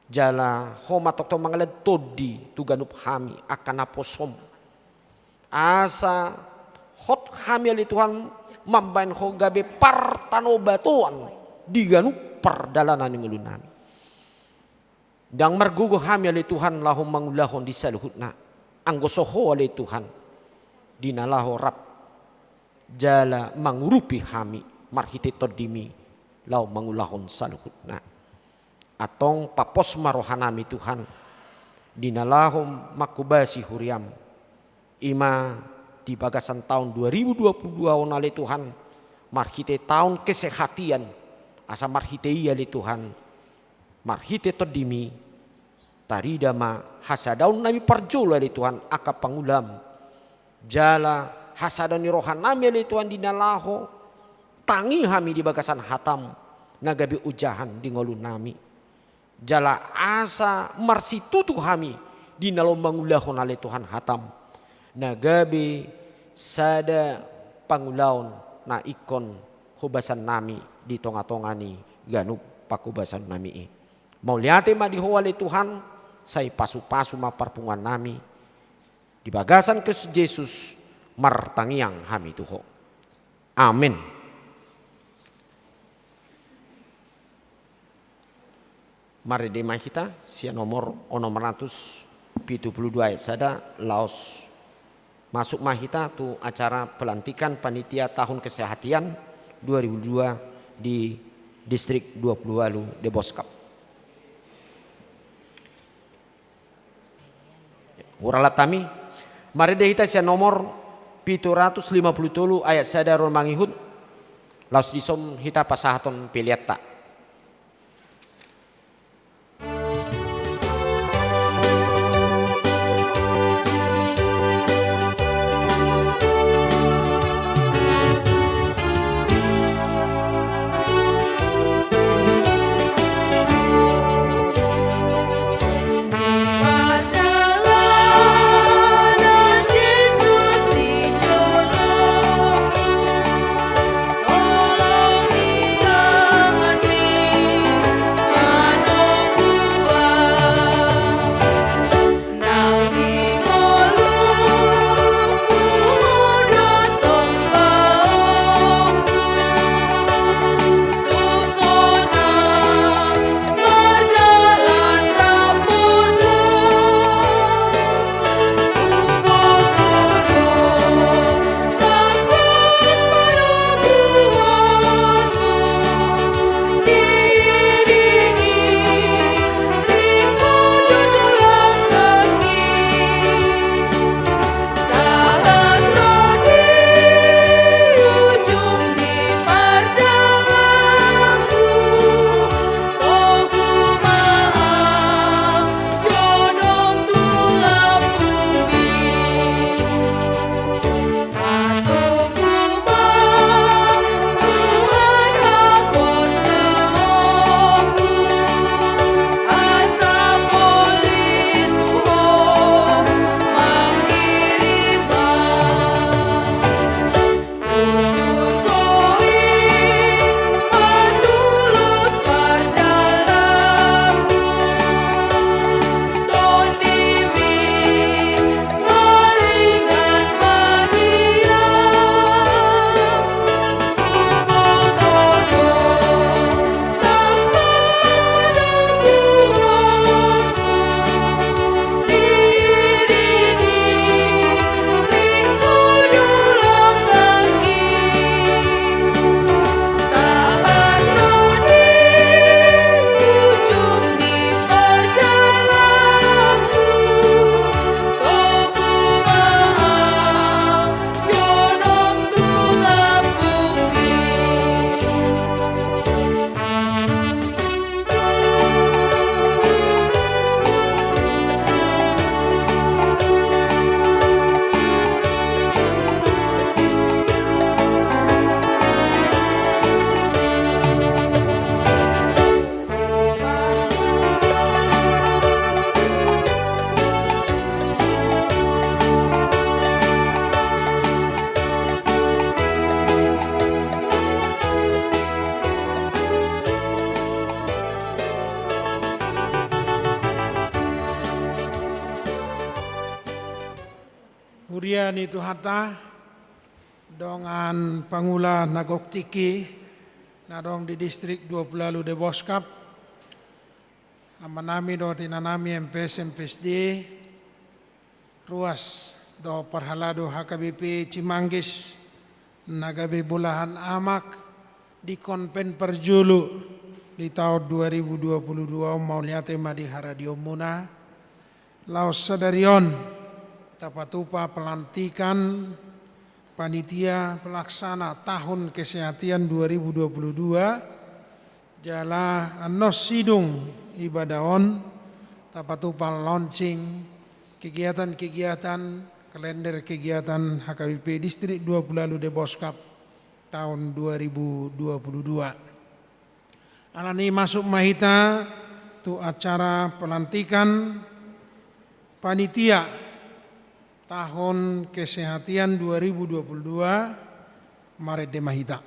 Jala Ho ma tongtong mangalehon tondi tu ganup hami angka naposom. Asa hot hami ale Tuhan mambahen Ho gabe partanobatoan di ganup pardalanan ni ngolunami. Ndang margogo hami ale Tuhan laho mangulahon di saluhutna, anggo so Ho ale Tuhan, di na laho rap jala mangurupi hami marhite tondimi laho mangulahon saluhutna. Antong papos ma rohanami Tuhan, di na laho mangkobasi huriam, i ma di bagasan taon dua ribu dua puluh dua on ale Tuhan, marhite taon kesehatan, asa marhite i ale Tuhan, marhite tondimi, tarida ma hasadaonnami parjolo ale Tuhan angka pangulaam. Jala hasadaon ni rohanami ale Tuhan di na laho tangi hami di bagasan hatam, na gabe ojahan di ngolunami. Jala asa marsitutu hami di na laho mangulahon ale Tuhan hatam, na gabe sada pangulaon na ingkon hobasannami di tonga-tonga ni ganup panghobasanonnami i. Mauliate ma di Ho ale Tuhan, sai pasu-pasu ma parpunguannami. Di bagasan Kristus Jesus martangiang hami tu Ho. Amen. Marende ma hita sian nomor onom ratus pitu pulu dua ayat sada, laos masuk ma hita tu acara pelantikan panitia tahun kesehatan dua ribu dua di distrik dua pulu walu Deboskap. Hurang hami, marende hita sian nomor pitu ratus lima pulu tolu ayat sada ro mangihut, laos dison hita pasahathon peleanta. Huria ni Tuhanta, dongan pangula na gok tingki na adong di Distrik Dua Pulu Ualu Deboskap, amanami dohot inanami M P S, M P S D, ruas dohot parhalado H K B P Cimanggis na gabe bolahan amak di konven parjolo di taon dua ribu dua pulu dua on, mauliate ma di haradionmuna. Laos sadari on tapatupa pelantikan panitia pelaksana tahun kesehatan dua ribu dua puluh dua, jala annon sidung ibadah on tapatupa launching kegiatan-kegiatan, kalender kegiatan H K B P Distrik Dua Pulu Ualu Deboskap taon dua ribu dua puluh dua. Alani i masuk ma hita tu acara pelantikan panitia tahun kesehatan dua ribu dua puluh dua, marende ma hita.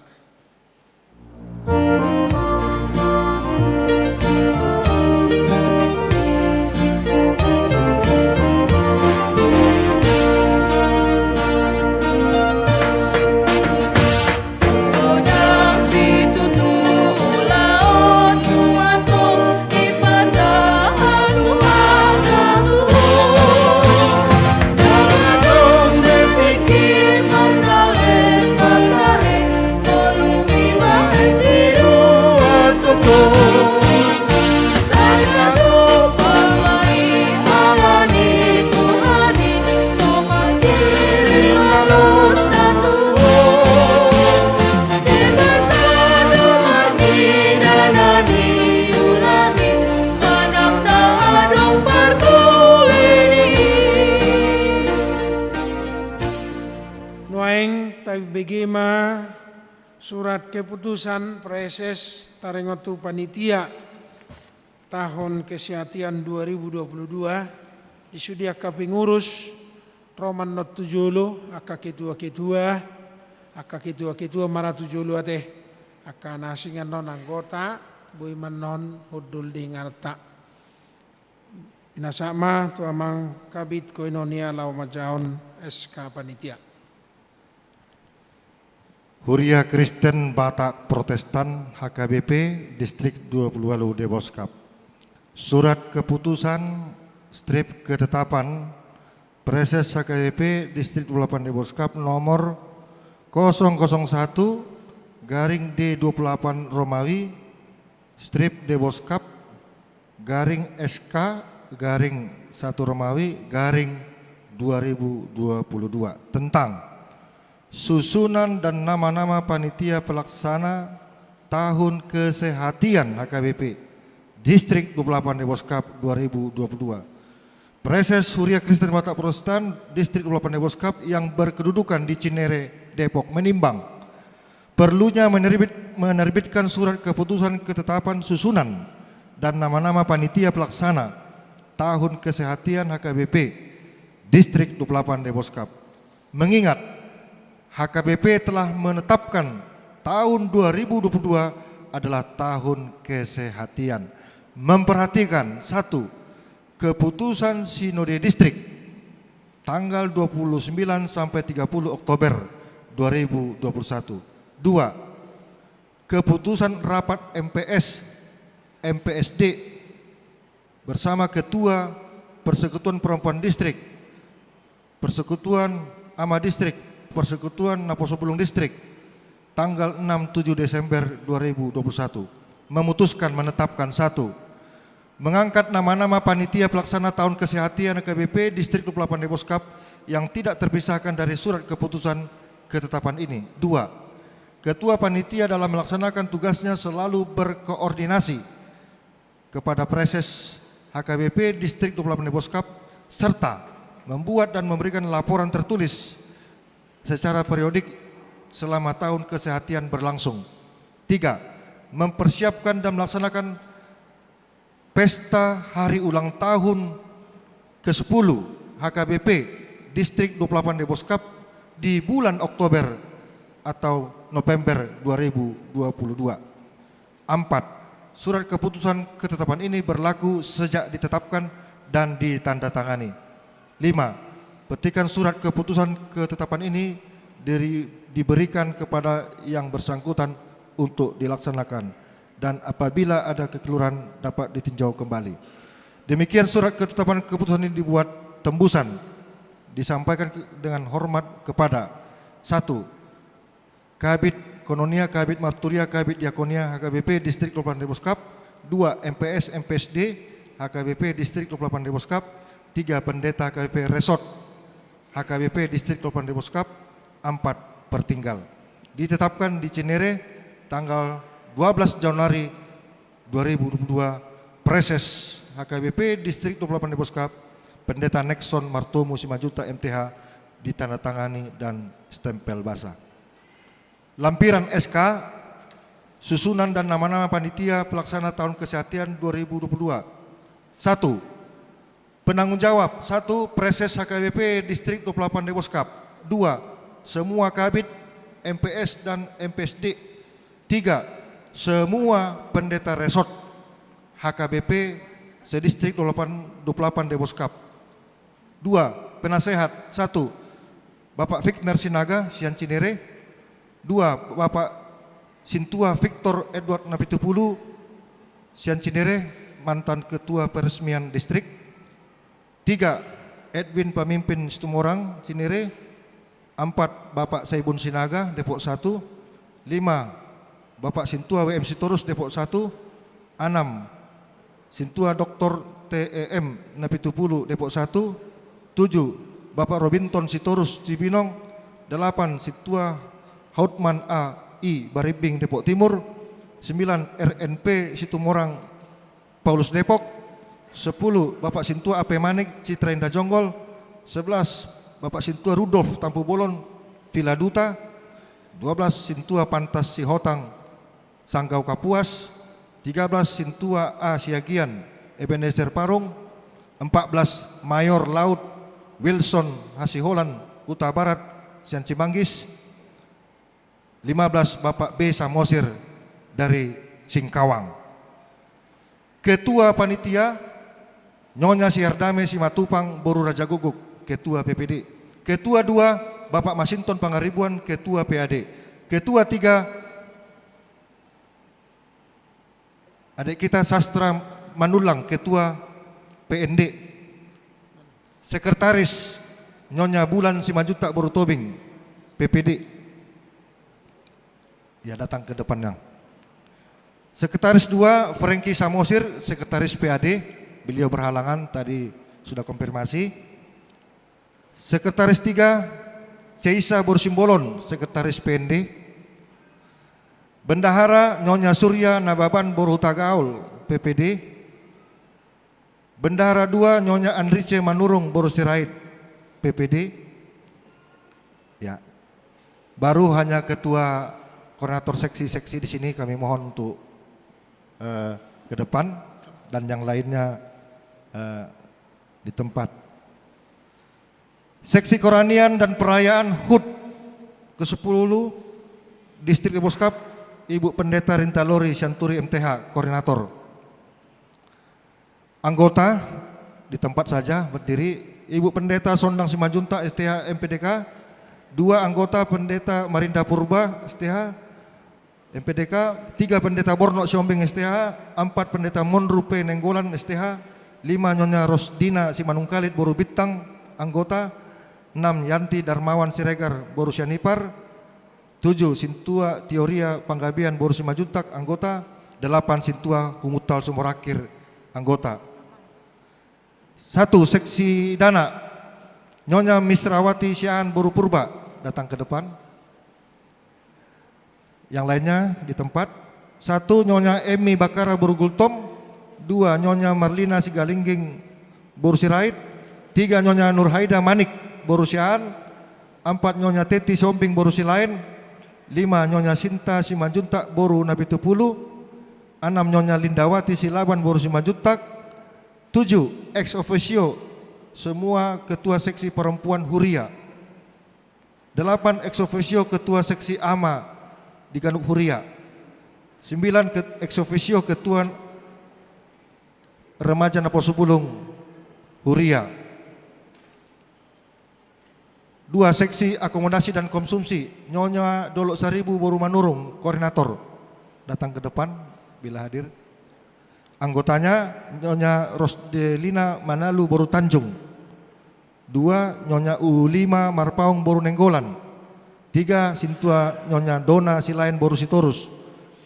Nuaeng tabege ma surat keputusan praeses taringot tu panitia tahun kesehatan dua ribu dua puluh dua, di sude angka pengurus, ro ma annon tu jolo, angka ketua-ketua, angka ketua-ketua ma ra tu jolo ate, angka na asing annon anggota, boi ma annon hundul di ingananta. Pinasahat ma tu amang Kabid Koinonia laho manjahahon S K panitia. Huria Kristen Batak Protestan H K B P Distrik Dua Pulu Ualu Deboskap. Surat keputusan strip ketetapan Praeses H K B P Distrik Dua Pulu Delapan Deboskap nomor kosong kosong satu garing D dua puluh delapan Romawi strip Deboskap garing S K garing satu Romawi garing dua ribu dua puluh dua tentang susunan dan nama-nama panitia pelaksana tahun kesehatan H K B P Distrik Dua Pulu Delapan Deboskap dua ribu dua puluh dua. Praeses Huria Kristen Batak Protestan Distrik Dua Pulu Delapan Deboskap yang berkedudukan di Cinere, Depok, menimbang perlunya menerbit-, menerbitkan surat keputusan ketetapan susunan dan nama-nama panitia pelaksana tahun kesehatan H K B P Distrik Dua Pulu Delapan Deboskap. Mengingat H K B P telah menetapkan tahun dua ribu dua puluh dua adalah tahun kesehatan. Memperhatikan, satu, keputusan Sinode Distrik tanggal dua puluh sembilan sampai tiga puluh Oktober dua ribu dua puluh satu. Dua, keputusan rapat M P S, M P S D bersama Ketua Persekutuan Perempuan Distrik, Persekutuan Ama Distrik, Persekutuan Naposo Bulung Distrik, tanggal enam tujuh Desember dua ribu dua puluh satu, memutuskan, menetapkan, satu, mengangkat nama-nama panitia pelaksana tahun kesehatan H K B P Distrik Dua Pulu Delapan Deboskap yang tidak terpisahkan dari surat keputusan ketetapan ini. Dua, ketua panitia dalam melaksanakan tugasnya selalu berkoordinasi kepada Praeses H K B P Distrik Dua Pulu Delapan Deboskap, serta membuat dan memberikan laporan tertulis secara periodik selama tahun kesehatan berlangsung. Tiga, mempersiapkan dan melaksanakan pesta hari ulang tahun kesepuluh H K B P Distrik Dua Pulu Delapan Deboskap di bulan Oktober atau November dua ribu dua puluh dua. Empat, surat keputusan ketetapan ini berlaku sejak ditetapkan dan ditandatangani. Lima, Petikan surat keputusan ketetapan ini diri-, diberikan kepada yang bersangkutan untuk dilaksanakan, dan apabila ada kekeliruan dapat ditinjau kembali. Demikian surat ketetapan keputusan ini dibuat. Tembusan. Disampaikan ke-, dengan hormat kepada: satu, Kabid Koinonia, Kabid Marturia, Kabid Diakonia H K B P Distrik Dua Puluh Delapan Deboskap. Dua, M P S, M P S D H K B P Distrik Dua Puluh Delapan Deboskap. Tiga, Pendeta H K B P Resort H K B P Distrik Dua Puluh Delapan Deboskap. Empat, Pertinggal. Ditetapkan di Cinere tanggal dua belas Januari dua ribu dua puluh dua, Praeses H K B P Distrik Dua Puluh Delapan Deboskap, Pendeta Nexon Martomu Simanjuntak M T H, ditandatangani dan stempel basa. Lampiran S K, susunan dan nama-nama panitia pelaksana tahun kesehatan dua ribu dua puluh dua. Satu, penanggung jawab, satu, Praeses H K B P Distrik Dua Puluh Delapan Deboskap. Dua, semua Kabid, M P S dan M P S D. Tiga, semua pendeta resort H K B P sedistrik dua puluh delapan, dua puluh delapan Deboskap. Dua, penasehat, satu, Bapak Fikner Sinaga, sian Cinere. Dua, Bapak Sintua Victor Edward Napitupulu, sian Cinere, mantan ketua peresmian distrik. Tiga, Edwin Pamimpin Situmorang, Cinere. Empat, Bapak Saibun Sinaga, Depok Satu. Lima, Bapak Sintua W M Sitorus, Depok Satu. Enam, Sintua Doktor T E M Napitupulu, Depok Satu. Tujuh, Bapak Robinton Sitorus, Cibinong. Delapan, Sintua Hautman A I Barimbing, Depok Timur. Sembilan, R N P Situmorang, Paulus Depok. Sepuluh, Bapak Sintua A P Manik, Citra Indah Jonggol. Sebelas, Bapak Sintua Rudolf Tampubolon, Villa Duta. Dua belas, Sintua Pantas Sihotang, Sanggau Kapuas. Tiga belas, Sintua A Siagian, Ebenezer Parung. Empat belas, Mayor Laut Wilson Hasiholan, Hutabarat, sian Cimanggis. Lima belas, Bapak B Samosir dari Singkawang. Ketua panitia, Nyonya Siardame Simatupang, boru Rajagogok, ketua P P D. Ketua dua, Bapak Masinton Pangaribuan, ketua P A D. Ketua tiga, adik kita Sastra Manullang, ketua P N D. Sekretaris, Nyonya Bulan Simanjuntak, boru Tobing, P P D. Ya, datang ke depan, Yang. Sekretaris dua, Franky Samosir, sekretaris P A D. Beliau berhalangan, tadi sudah konfirmasi. Sekretaris tiga, Ceisa boru Simbolon, sekretaris P N D. Bendahara, Nyonya Surya Nababan, boru Hutagaol, P P D. Bendahara dua, Nyonya Andrice Manurung, boru Sirait, P P D. Ya. Baru hanya ketua koordinator seksi-seksi di sini kami mohon untuk, eh, ke depan, dan yang lainnya, eh, di tempat. Seksi Kerohanian dan Perayaan HUT kesepuluh Distrik Deboskap, Ibu Pendeta Rinta Lori Sianturi, M T H, koordinator. Anggota di tempat saja berdiri, Ibu Pendeta Sondang Simanjuntak, S T H, M P D K. Dua, anggota Pendeta Marinda Purba, S T H, M P D K. Tiga, Pendeta Bornok Sihombing, S T H. Empat, Pendeta Monru P Nainggolan, S T H. Lima, Nyonya Rosdina Simanungkalit, boru Bintang, anggota. Enam, Yanti Darmawan Siregar, boru Sianipar. Tujuh, Sintua Teoria Panggabean, boru Simanjuntak, anggota. Delapan, Sintua Humuntal Sumorangkir, anggota. Satu, seksi dana, Nyonya Misrawati Siahaan, boru Purba, datang ke depan. Yang lainnya di tempat. Satu, Nyonya Emmy Bakara, boru Gultom. Dua, Nyonya Marlina Sigalingging, boru Sirait. Tiga, Nyonya Nurhaida Manik, boru Siahaan. Empat, Nyonya Teti Sihombing, boru Silaen. Lima, Nyonya Sinta Simanjuntak, boru Napitupulu. Enam, Nyonya Lindawati Silaban, boru Simanjuntak. Tujuh, ex officio semua ketua seksi perempuan huria. Delapan, ex officio ketua seksi ama di ganup huria. Sembilan, ke-, ex officio ketua remaja Naposobulung huria. Dua, seksi akomodasi dan konsumsi, Nyonya Dolok Saribu boru Manurung, koordinator. Datang ke depan bila hadir. Anggotanya Nyonya Rosdelina Manalu boru Tanjung. Dua, Nyonya Ulima Marpaung boru Nainggolan. Tiga, Sintua Nyonya Dona Silaen boru Sitorus.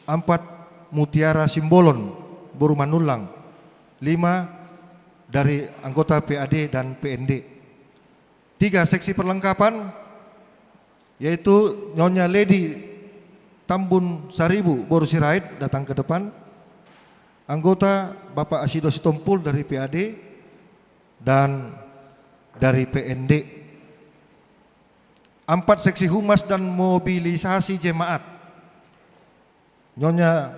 Empat, Mutiara Simbolon boru Manullang. Lima, dari anggota P A D dan P N D. Tiga, seksi perlengkapan, yaitu Nyonya Lady Tambun Saribu boru Sirait, datang ke depan. Anggota Bapak Asido Sitompul dari P A D dan dari P N D. Empat, seksi humas dan mobilisasi jemaat, Nyonya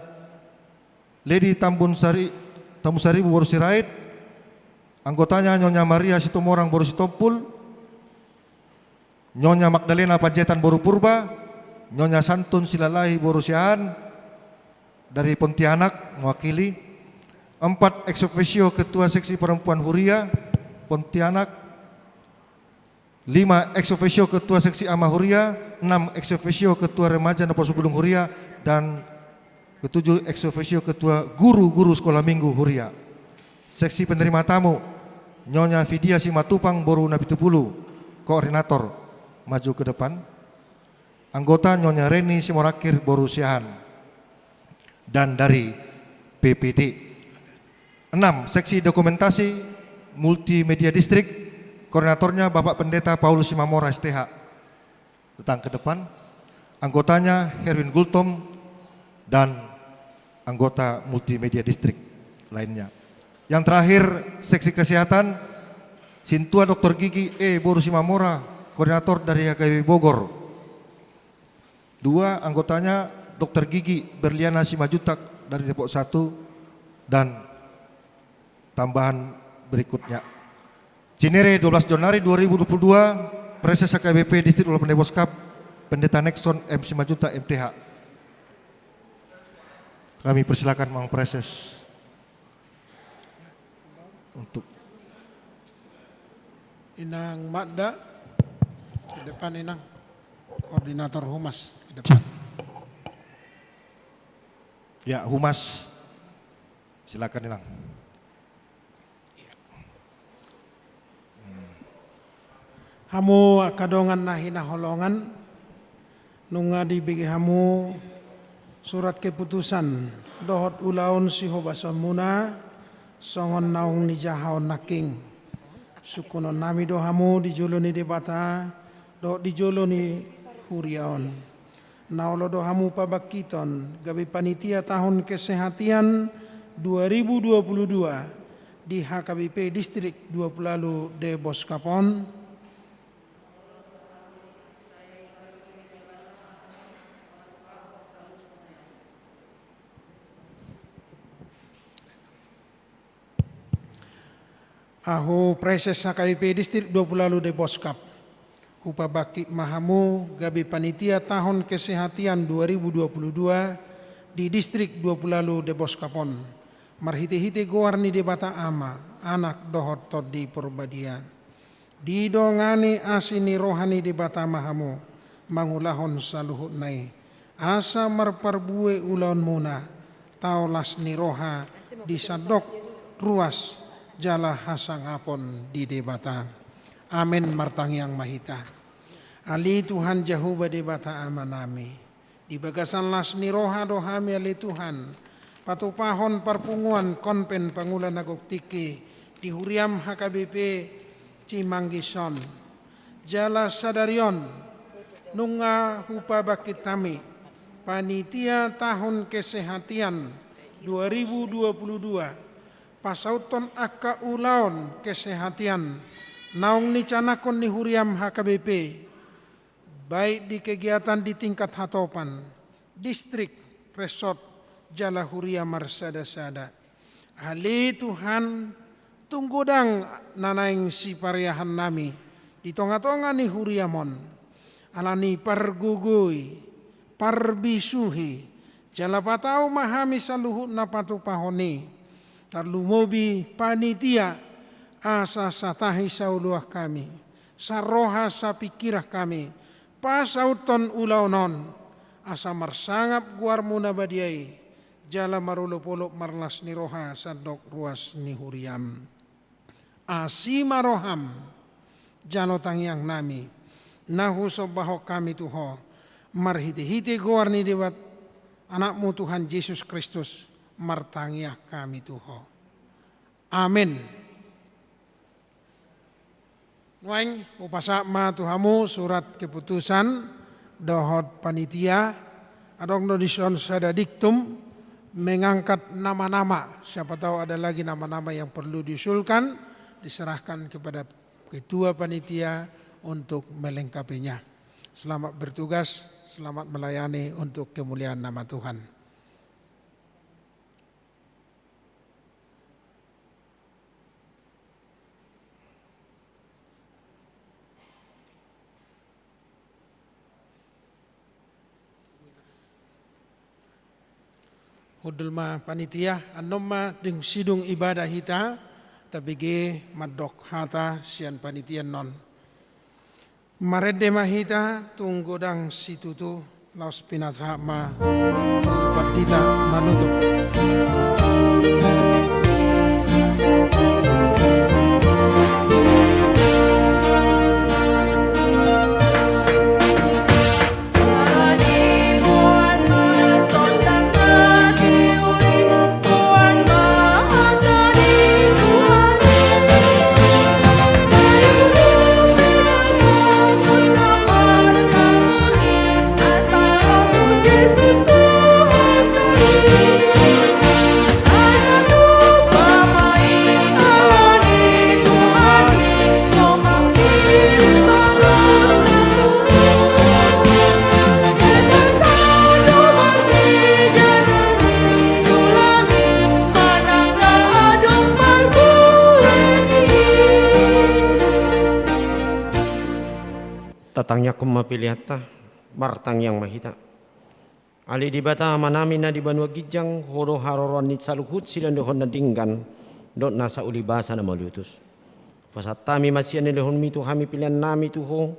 Lady Tambun Sari, Tambun Saribu boru Sirait. Anggotanya Nyonya Maria Situmorang boru Sitompul, Nyonya Magdalena Panjaitan boru Purba, Nyonya Santun Silalahi boru Siahaan dari Pontianak mewakili. Empat, ex officio Ketua Seksi Perempuan Huria Pontianak. Lima, ex officio Ketua Seksi Ama Huria. Enam, ex officio Ketua Remaja Naposobulung Huria. Dan ketujuh, ex officio Ketua Guru-guru Sekolah Minggu Huria. Seksi penerima tamu, Nyonya Fidia Simatupang boru Napitupulu, koordinator, maju ke depan. Anggota Nyonya Reni Simorangkir boru Siahaan dan dari P P D. Enam, seksi dokumentasi multimedia distrik, koordinatornya Bapak Pendeta Paulus Simamora, S T H. Datang ke depan. Anggotanya Herwin Gultom dan anggota multimedia distrik lainnya. Yang terakhir, seksi kesehatan, Sintua Doktor Gigi E boru Simamora, koordinator dari H K B P Bogor. Dua, anggotanya Doktor Gigi Berliana Simanjuntak dari Depok satu, dan tambahan berikutnya. Cinere, dua belas Januari dua ribu dua puluh dua, Praeses H K B P Distrik dua puluh delapan Deboskap, Pendeta Nexon M Simanjuntak, M T H. Kami persilakan Mang Praeses untuk Inang Magda, ke depan, Inang. Koordinator Humas, ke depan. Ya, Humas. Silakan, Inang. Hamu angka dongan na hinaholongan, nunga dibege hamu surat keputusan dohot ulaon sihobasonmuna songon naung nijahaon nangkin. Sungkunon nami do hamu di jolo ni Debata dohot di jolo ni huria on. Na olo do hamu pabangkiton gabe panitia tahun kesehatan dua ribu dua puluh dua di H K B P Distrik dua puluh delapan Deboskap on? Ahu Praeses H K B P Distrik dua puluh delapan Deboskap, hupabangkit ma hamu gabe panitia tahun kesehatan dua ribu dua puluh dua di Distrik dua puluh delapan Deboskap on, marhitehite goar ni Debata Ama, Anak dohot Tondi Porbadia. Didongani asi ni roha ni Debata ma hamu mangulahon saluhutna i, asa marparbue ulaonmuna, tao las ni roha di sandok, ruas jala hasangapon di Debata. Amen. Martangiang ma hita. Ale Tuhan Jahowa Debata Amanami, di bagasan las ni roha do hami, ale Tuhan, patupahon parpunguan Konven Pangula na gok tingki di huriam H K B P Cimanggis on. Jala sadari on nunga hupabangkit hami panitia tahun kesehatan dua ribu dua puluh dua, pasauthon angka ulaon kesehatan naung nicanangkon ni huriam H K B P, baik di kegiatan di tingkat hatopan, distrik, resort, jala huria marsadasada. Ale Tuhan, tung godang na naeng sipariahan nami di tongatonga ni huriam on, ala ni pargogoi, parbisuhi, jala patau ma hami saluhutna patupahon i, tarlumobi panitia, asa satahi saoloan hami, Saroha sapingkiran hami pasauthon ulaon on, asa marsangap goarmu na badia i, jala marolopolop marlas ni roha sandok ruas ni huriam. Asi ma roham, jalo tangiangnami, na husombahon hami tu Ho, marhitehite goar ni Debata, Anakmu Tuhan Jesus Kristus, martangiang hami tu Ho. Amen. Nuaeng hupasahat ma tu hamu surat keputusan dohot panitia. Adong do dison sada diktum mengangkat nama-nama, siapa tahu ada lagi nama-nama yang perlu diusulkan, diserahkan kepada ketua panitia untuk melengkapinya. Selamat bertugas, selamat melayani untuk kemuliaan nama Tuhan. Hundul ma panitia, annon ma dung sidung ibadah hita, tabege mandok hata sian panitia annon. Marende ma hita tu godang situtu, laos pinasahat ma tu pandita manutup. Tatangiangkon ma peleanta, martangiang ma hita. Ale Debata Amanami na di banua ginjang, Ho do haroroan ni saluhut silehonlehon na denggan dohot nasa uli basa na mauliutus. Pasahat hami ma sian nilehonmi tu hami peleannami tu Ho,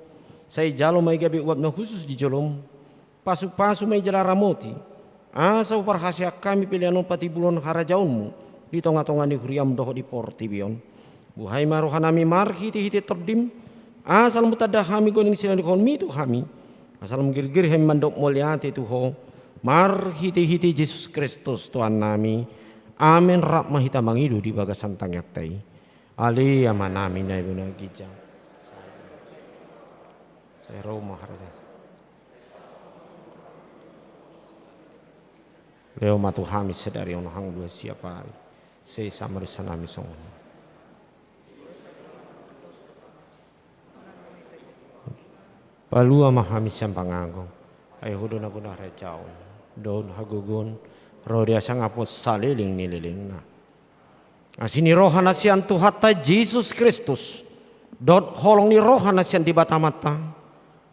sai jalo ma i gabe uap na hushus di jolom. Pasupasu ma i jala ramoti, asa huparhaseang hami pelean on patimbulhon harajaonmu di tongatonga ni huriam dohot di portibi on. Buhai ma rohanami marhitehite Tondim, asa lam hutanda hami godang silehonlehonmi tu hami, asa lam girgir hami mandok mauliate tu Ho, marhitehite Jesus Kristus Tuhannami. Amen. Rap ma hita mangido di bagasan tangiangta i. Ale Amanami na di banua ginjang. Sai ro ma harajaon. Lehon ma tu hami sadari on hangoluan siapari. Sesa ma dosanami songon. Palua ma hami sian pangago. Ai Ho do na gona harajaon dohot hagogoon ro di hasangapon saleleng ni lelengna. Asi ni roha na sian Tuhanta Jesus Kristus dohot holong ni roha na sian Debata Amanta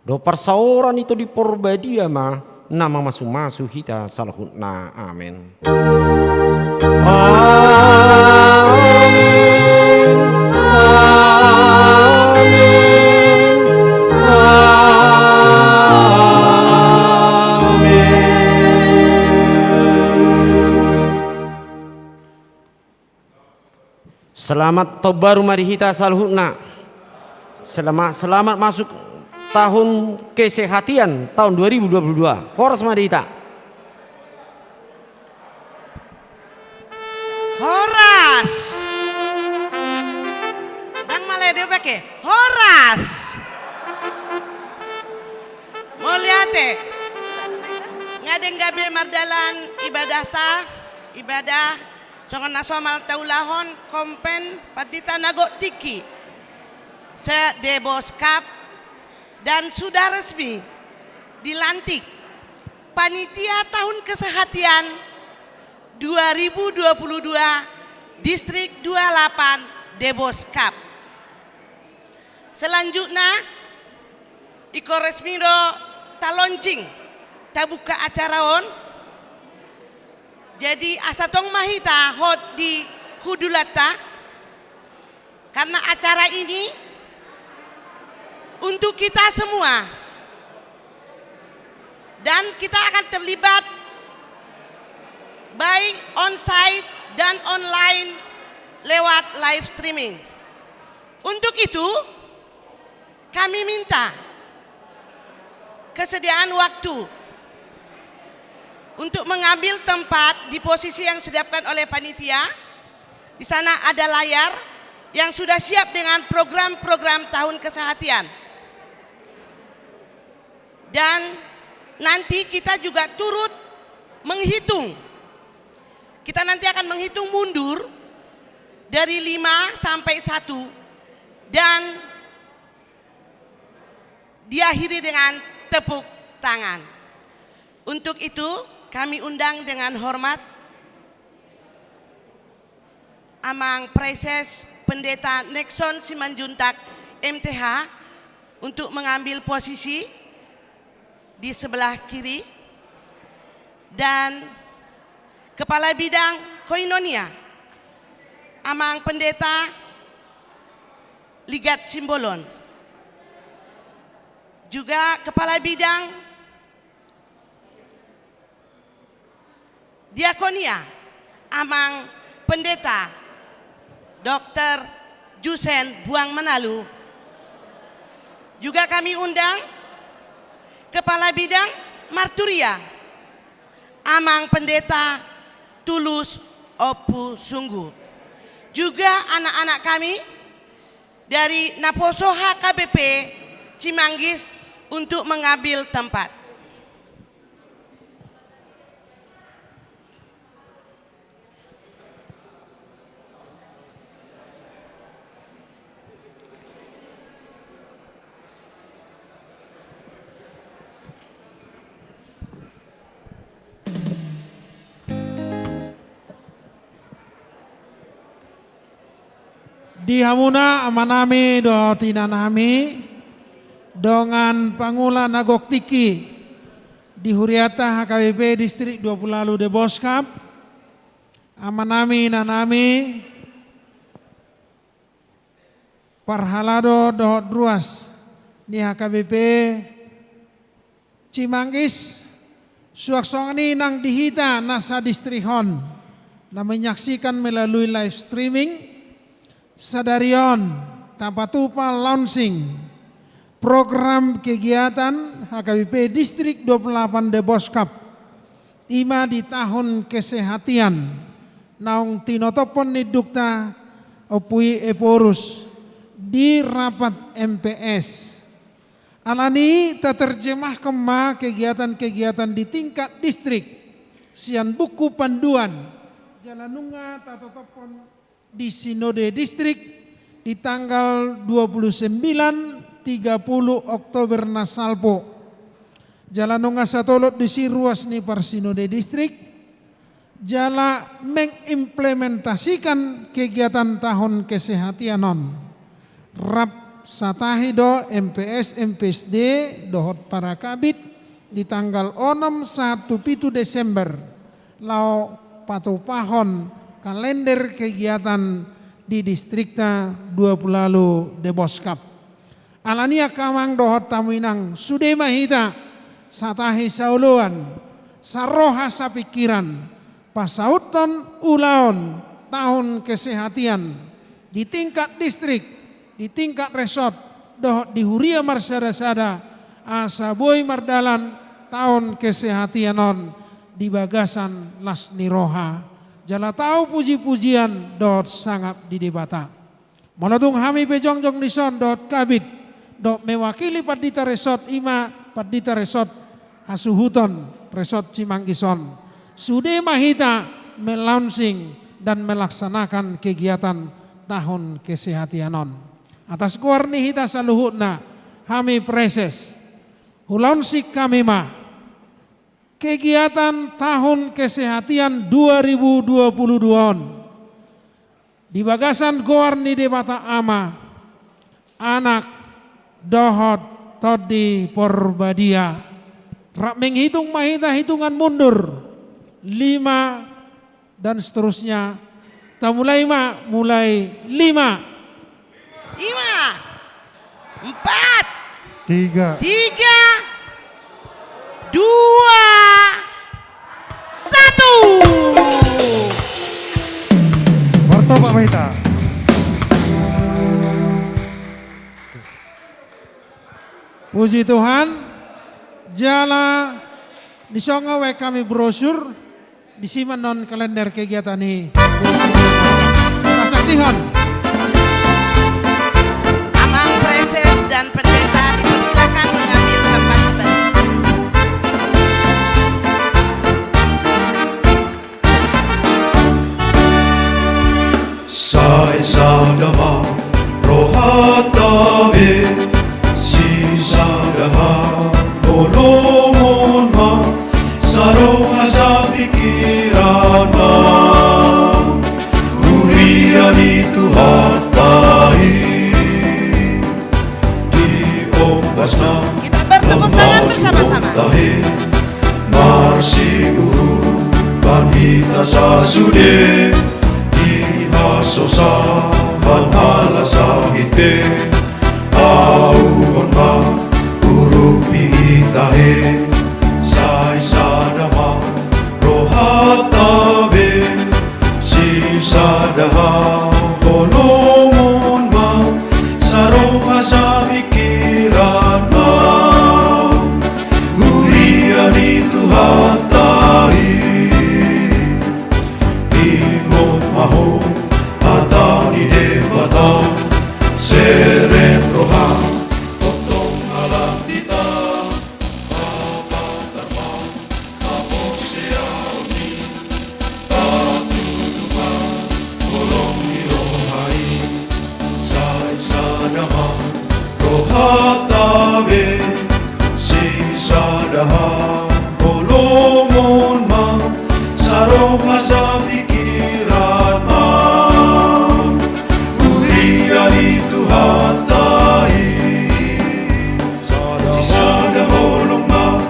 dohot parsaoran ni Tondi Parbadia ma na mamasumasu hita saluhutna. Amen. Amen. Amen. Amen. Selamat tahun baru ma di hita saluhutna. Selamat, selamat masuk tahun kesehatian, tahun dua ribu dua puluh dua. Horas ma di hita. Horas. Ndang male dia pakai. Horas. Mauliate. Nga denggan be mardalan ibadahta, ibadah songon na somal taulahon, kompen pandita na gok tingki. Saya Deboskap dan sudah resmi dilantik panitia tahun kesehatian dua ribu dua puluh dua Distrik dua puluh delapan Deboskap. Selanjutna, ingkon resmi do talaunching, tabuka acara on. Jadi, asa tong ma hita hot di hundulanta, karena acara ini untuk kita semua. Dan kita akan terlibat baik onsite dan online lewat live streaming. Untuk itu, kami minta kesediaan waktu untuk mengambil tempat di posisi yang disediakan oleh panitia. Di sana ada layar yang sudah siap dengan program-program tahun kesehatian. Dan nanti kita juga turut menghitung. Kita nanti akan menghitung mundur dari lima sampai satu dan diakhiri dengan tepuk tangan. Untuk itu, kami undang dengan hormat Amang Praeses Pendeta Nexon Simanjuntak, M T H, untuk mengambil posisi di sebelah kiri, dan Kepala Bidang Koinonia, Amang Pendeta Ligat Simbolon, juga Kepala Bidang Diakonia, Amang Pendeta Doktor Jusen Buang Manalu. Juga kami undang Kepala Bidang Marturia, Amang Pendeta Tulus Ompu Sunggu. Juga anak-anak kami dari Naposo H K B P Cimanggis untuk mengambil tempat. Di hamuna amanami dohot inanami, dongan pangula na gok tingki di hurianta H K B P Distrik dua pulu ualu Deboskap, amanami, inanami, parhalado dohot ruas ni H K B P Cimanggis, suang songon i nang di hita na sadistrik on, na menyaksikan melalui live streaming, sadari on tapatupa launching program kegiatan H K B P Distrik dua pulu delapan Deboskap, i ma di tahun kesehatian naung tinotophon ni indukta Ompu i Ephorus di rapat M P S. Alani i taterjemahkon ma kegiatan-kegiatan di tingkat distrik sian buku panduan jala nunga tatotophon di Sinode Distrik di tanggal dua pulu sembilan, tiga pulu Oktober na salpu. Jala nunga satolop disi ruas ni parsinode distrik, jala mengimplementasikan kegiatan tahun kesehatian on. Rap satahi do M P S, M P S D dohot para kabid di tanggal onom sahat tu pitu Desember, laho patupahon kalender kegiatan di distrikta dua pulu ualu Deboskap. Alani i angka amang dohot hamu inang, sude ma hita satahi saoloan, saroha sapingkiran, pasauthon ulaon tahun kesehatian di tingkat distrik, di tingkat resort, dohot di huria marsada-sada, asa boi mardalan tahun kesehatian on di bagasan las ni roha, jala tau puji-pujian dohot sangap di Debata. Molo tung hami pe jongjong dison dohot kabid, dohot mewakili pandita resort, i ma pandita resort hasuhuton resort Cimanggis on, sude ma hita melaunching dan melaksanakan kegiatan tahun kesehatian on. Atas goar ni hita saluhutna, hami praeses, hulaunching hami ma kegiatan tahun kesehatian dua ribu dua puluh dua on di bagasan goar ni Debata Ama, Anak, dohot Tondi Porbadia. Rap menghitung ma hita hitungan mundur, lima, dan seterusnya. Tamulai ma, mulai, lima. Lima. Empat. Tiga. Tiga, dua, satu. Martopak ma hita. Puji Tuhan, jala disonga we hami brosur, disi ma annon kalender kegiatan i. Pasaksihon. Amang Preses dan Pendeta dipersilakan mengambil tempat kembali. Sai sada ma rohanta be, sisada haholongon ma, sadongan sapingkiran ma, huria ni Tuhanta i. Di ombasna. Kita bertepuk tangan bersama-sama. Tahe, marsiurupan hita sasude, di hasosahan ala sahit pe, auhon ma urupi i tahe, sai sada ma rohanta be, sisada haholongon ma, sadongan sapingkiran ma, huria ni Tuhanta i. Ingot ma ho hata ni Debata, serep roha, tongtong ala hita. Rohanta be, sisada haholongon ma, sadongan sapingkiran ma, huria ni Tuhanta i. Sisada holong ma,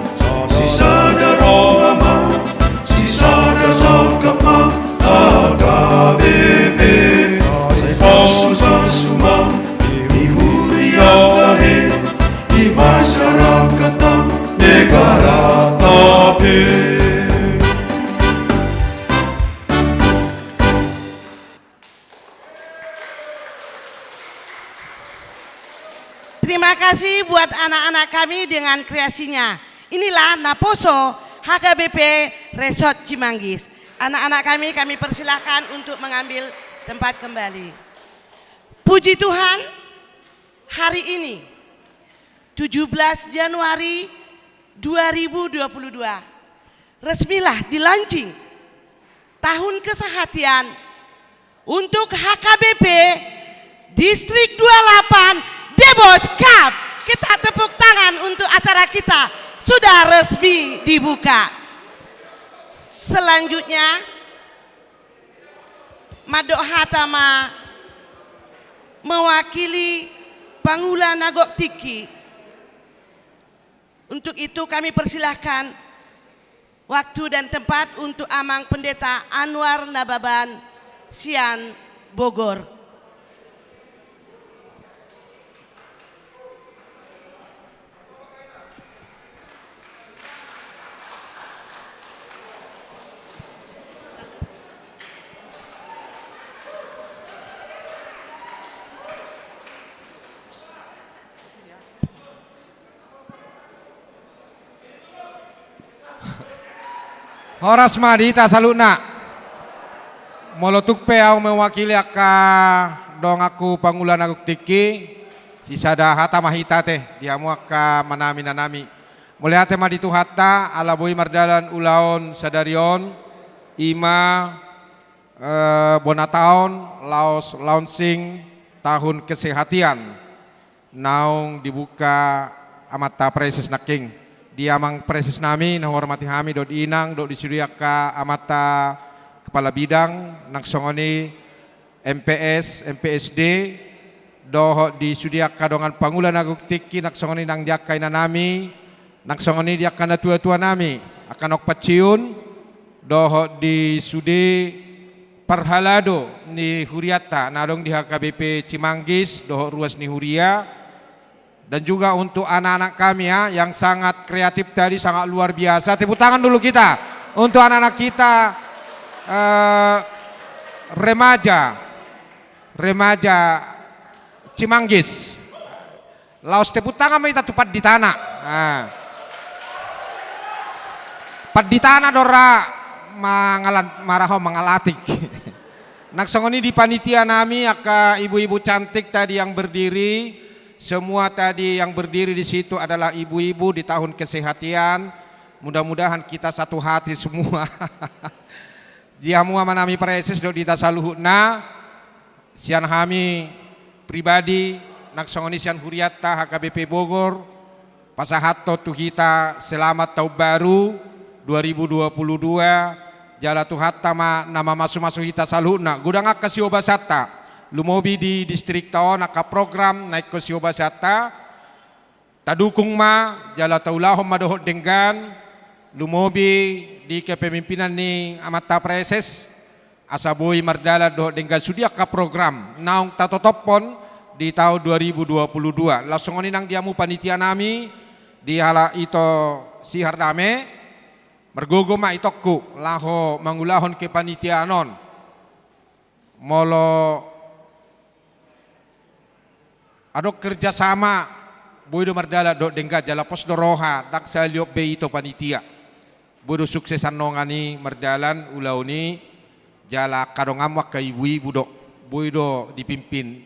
sisada roha ma, sisada sangkap ma, H K B P. Sai pasupasu ma di huria tahe, di masyarakat, negaranta pe. Terima kasih buat anak-anak kami dengan kreasinya. Inilah Naposo H K B P Resort Cimanggis. Anak-anak kami, kami persilakan untuk mengambil tempat kembali. Puji Tuhan, hari ini, tujuh belas Januari dua ribu dua puluh dua, resmilah di-launching tahun kesehatian untuk H K B P Distrik dua puluh delapan Debos Cup. Kita tepuk tangan untuk acara kita sudah resmi dibuka. Selanjutnya, mandok hata ma mewakili Pangula na gok tingki. Untuk itu kami persilahkan waktu dan tempat untuk Amang Pendeta Anwar Nababan, sian Bogor. Horas ma di hita saluhutna. Molo tung pe ahu mewakili angka donganku Pangula na gok tingki, sisada hata ma hita ate di hamu angka amanami, inanami. Mauliate ma di Tuhanta, ala boi mardalan ulaon sadari on, i ma, eh, bona taon, laos launching tahun kesehatian. Naung dibuka amanta Preses nangkin. Di amang Preses nami, na huhormati hami, dohot di inang, dohot di sude angka amanta kepala bidang, nang songon i M P S, M P S D, dohot di sude angka dongan Pangula na gok tingki, nang songon i nang di angka inanami, nang songon i di angka natuatua nami, angka naung pensiun, dohot di sude parhalado ni hurianta na adong di H K B P Cimanggis dohot ruas ni huria, Dan juga untuk anak-anak kami ya, yang sangat kreatif tadi, sangat luar biasa. Tepuk tangan dulu kita untuk anak-anak kita, eh, remaja, remaja Cimanggis. Laos tepuk tangan ma hita tu panditana. Ah. Panditana do ra mangalan-, maraho mangalatik. Nang songon i di panitia nami, angka ibu-ibu cantik tadi yang berdiri, semua tadi yang berdiri di situ adalah ibu-ibu di tahun kesehatan. Mudah-mudahan kita satu hati semua. Di hamu ama nami praeses dohot di hita saluhutna, sian hami pribadi, nang songon i sian hurianta H K B P Bogor, pasahathon tu hita selamat taon baru dua ribu dua puluh dua, jala Tuhanta ma na mamasu-masu hita saluhutna. Godang angka siobasanta, lumobi di distrikta on angka program na ingkon siobasanta, tadukung ma, jala taulahon ma dohot denggan, lumobi di kepemimpinan ni amanta praeses, asa boi mardalan dohot denggan sude angka program naung tatotophon di taon dua ribu dua puluh dua. Laos songon i nang di hamu panitia nami, di halak ito Sihardame, margogo ma itongku laho mangulahon kepanitiaan on. Molo adong kerjasama, boi do mardalan dohot denggan, jala pos do roha, ndang sahali on be ito panitia. Boi do sukses annon i mardalan ulaon i, jala angka donganmu angka ibu-ibu do, boi do dipimpin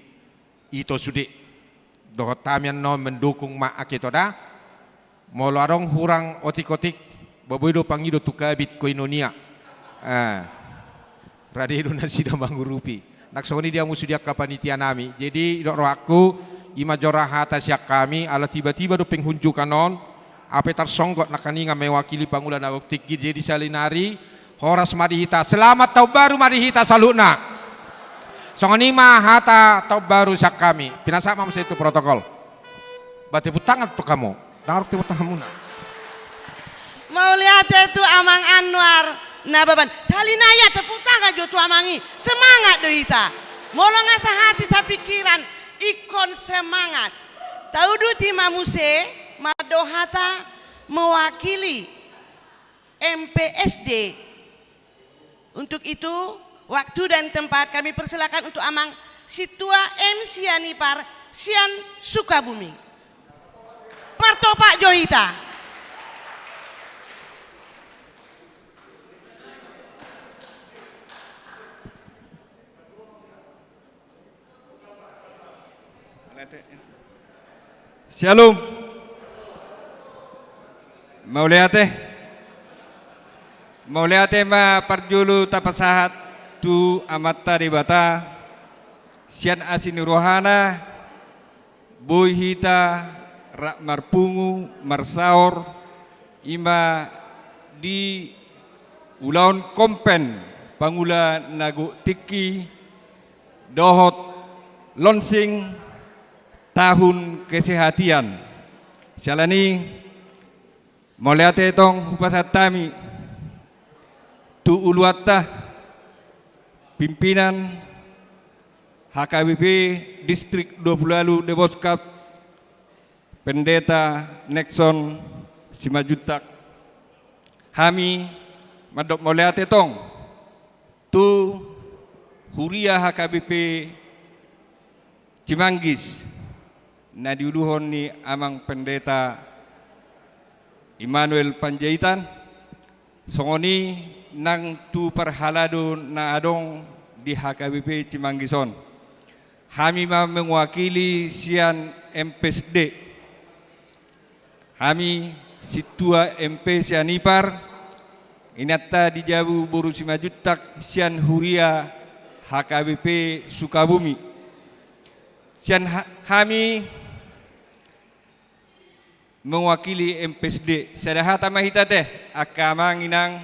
ito sude. Dohot hami annon mendukung ma, angka ito da. Molo adong hurang otik-otik, ba boi do pangido tu kabid koinonia. Eh, rade do nasida mangurupi. Nang songon i di hamu sude angka panitia nami. Jadi, didok rohangku, i ma jora hata sian hami, ala tiba-tiba do penghunjukan on, hape tarsonggot nangkaningan mewakili pangula na gok tingki, jadi saonari, horas ma di hita, selamat taon baru ma di hita saluhutna. Songon i ma hata taon baru sian hami. Pinasahat ma muse tu protokol. Ba tepuk tangan tu hamu. Ndang adong tepuk tanganmuna. Mauliate tu Amang Anwar Nababan. Sahali nai tepuk tangan jo tu amang i. Semangat do hita. Molo nga sahati sapingkiran, ingkon semangat. Tauduti ma muse, mandok hata mewakili M P S D. Untuk itu, waktu dan tempat kami persilakan untuk Amang Sintua M Sianipar sian Sukabumi. Martopak jo hita. Syalom. Mauliate. Mauliate ma parjolo tapasahat tu Amanta Debata, sian asi ni rohana, boi hita rap marpungu, marsaor, i ma di ulaon konven pangula na gok tingki, dohot launching tahun kesehatan. Siala ni, mauliate tong hupasahat hami tu uluanta, pimpinan H K B P Distrik dua puluh ualu Deboskap, Pendeta Nexon Simanjuntak. Hami mandok mauliate tong tu huria H K B P Cimanggis na diuluhon ni Amang Pendeta Immanuel Panjaitan, songon i nang tu parhalado na adong di H K B P Cimanggis on. Hami ma mewakili sian M P S D. Hami sintua M P Sianipar, inanta di jabu boru Simanjuntak sian huria H K B P Sukabumi. Sian ha-, hami mewakili M P S D. Sada hata ma hita te, angka amang inang,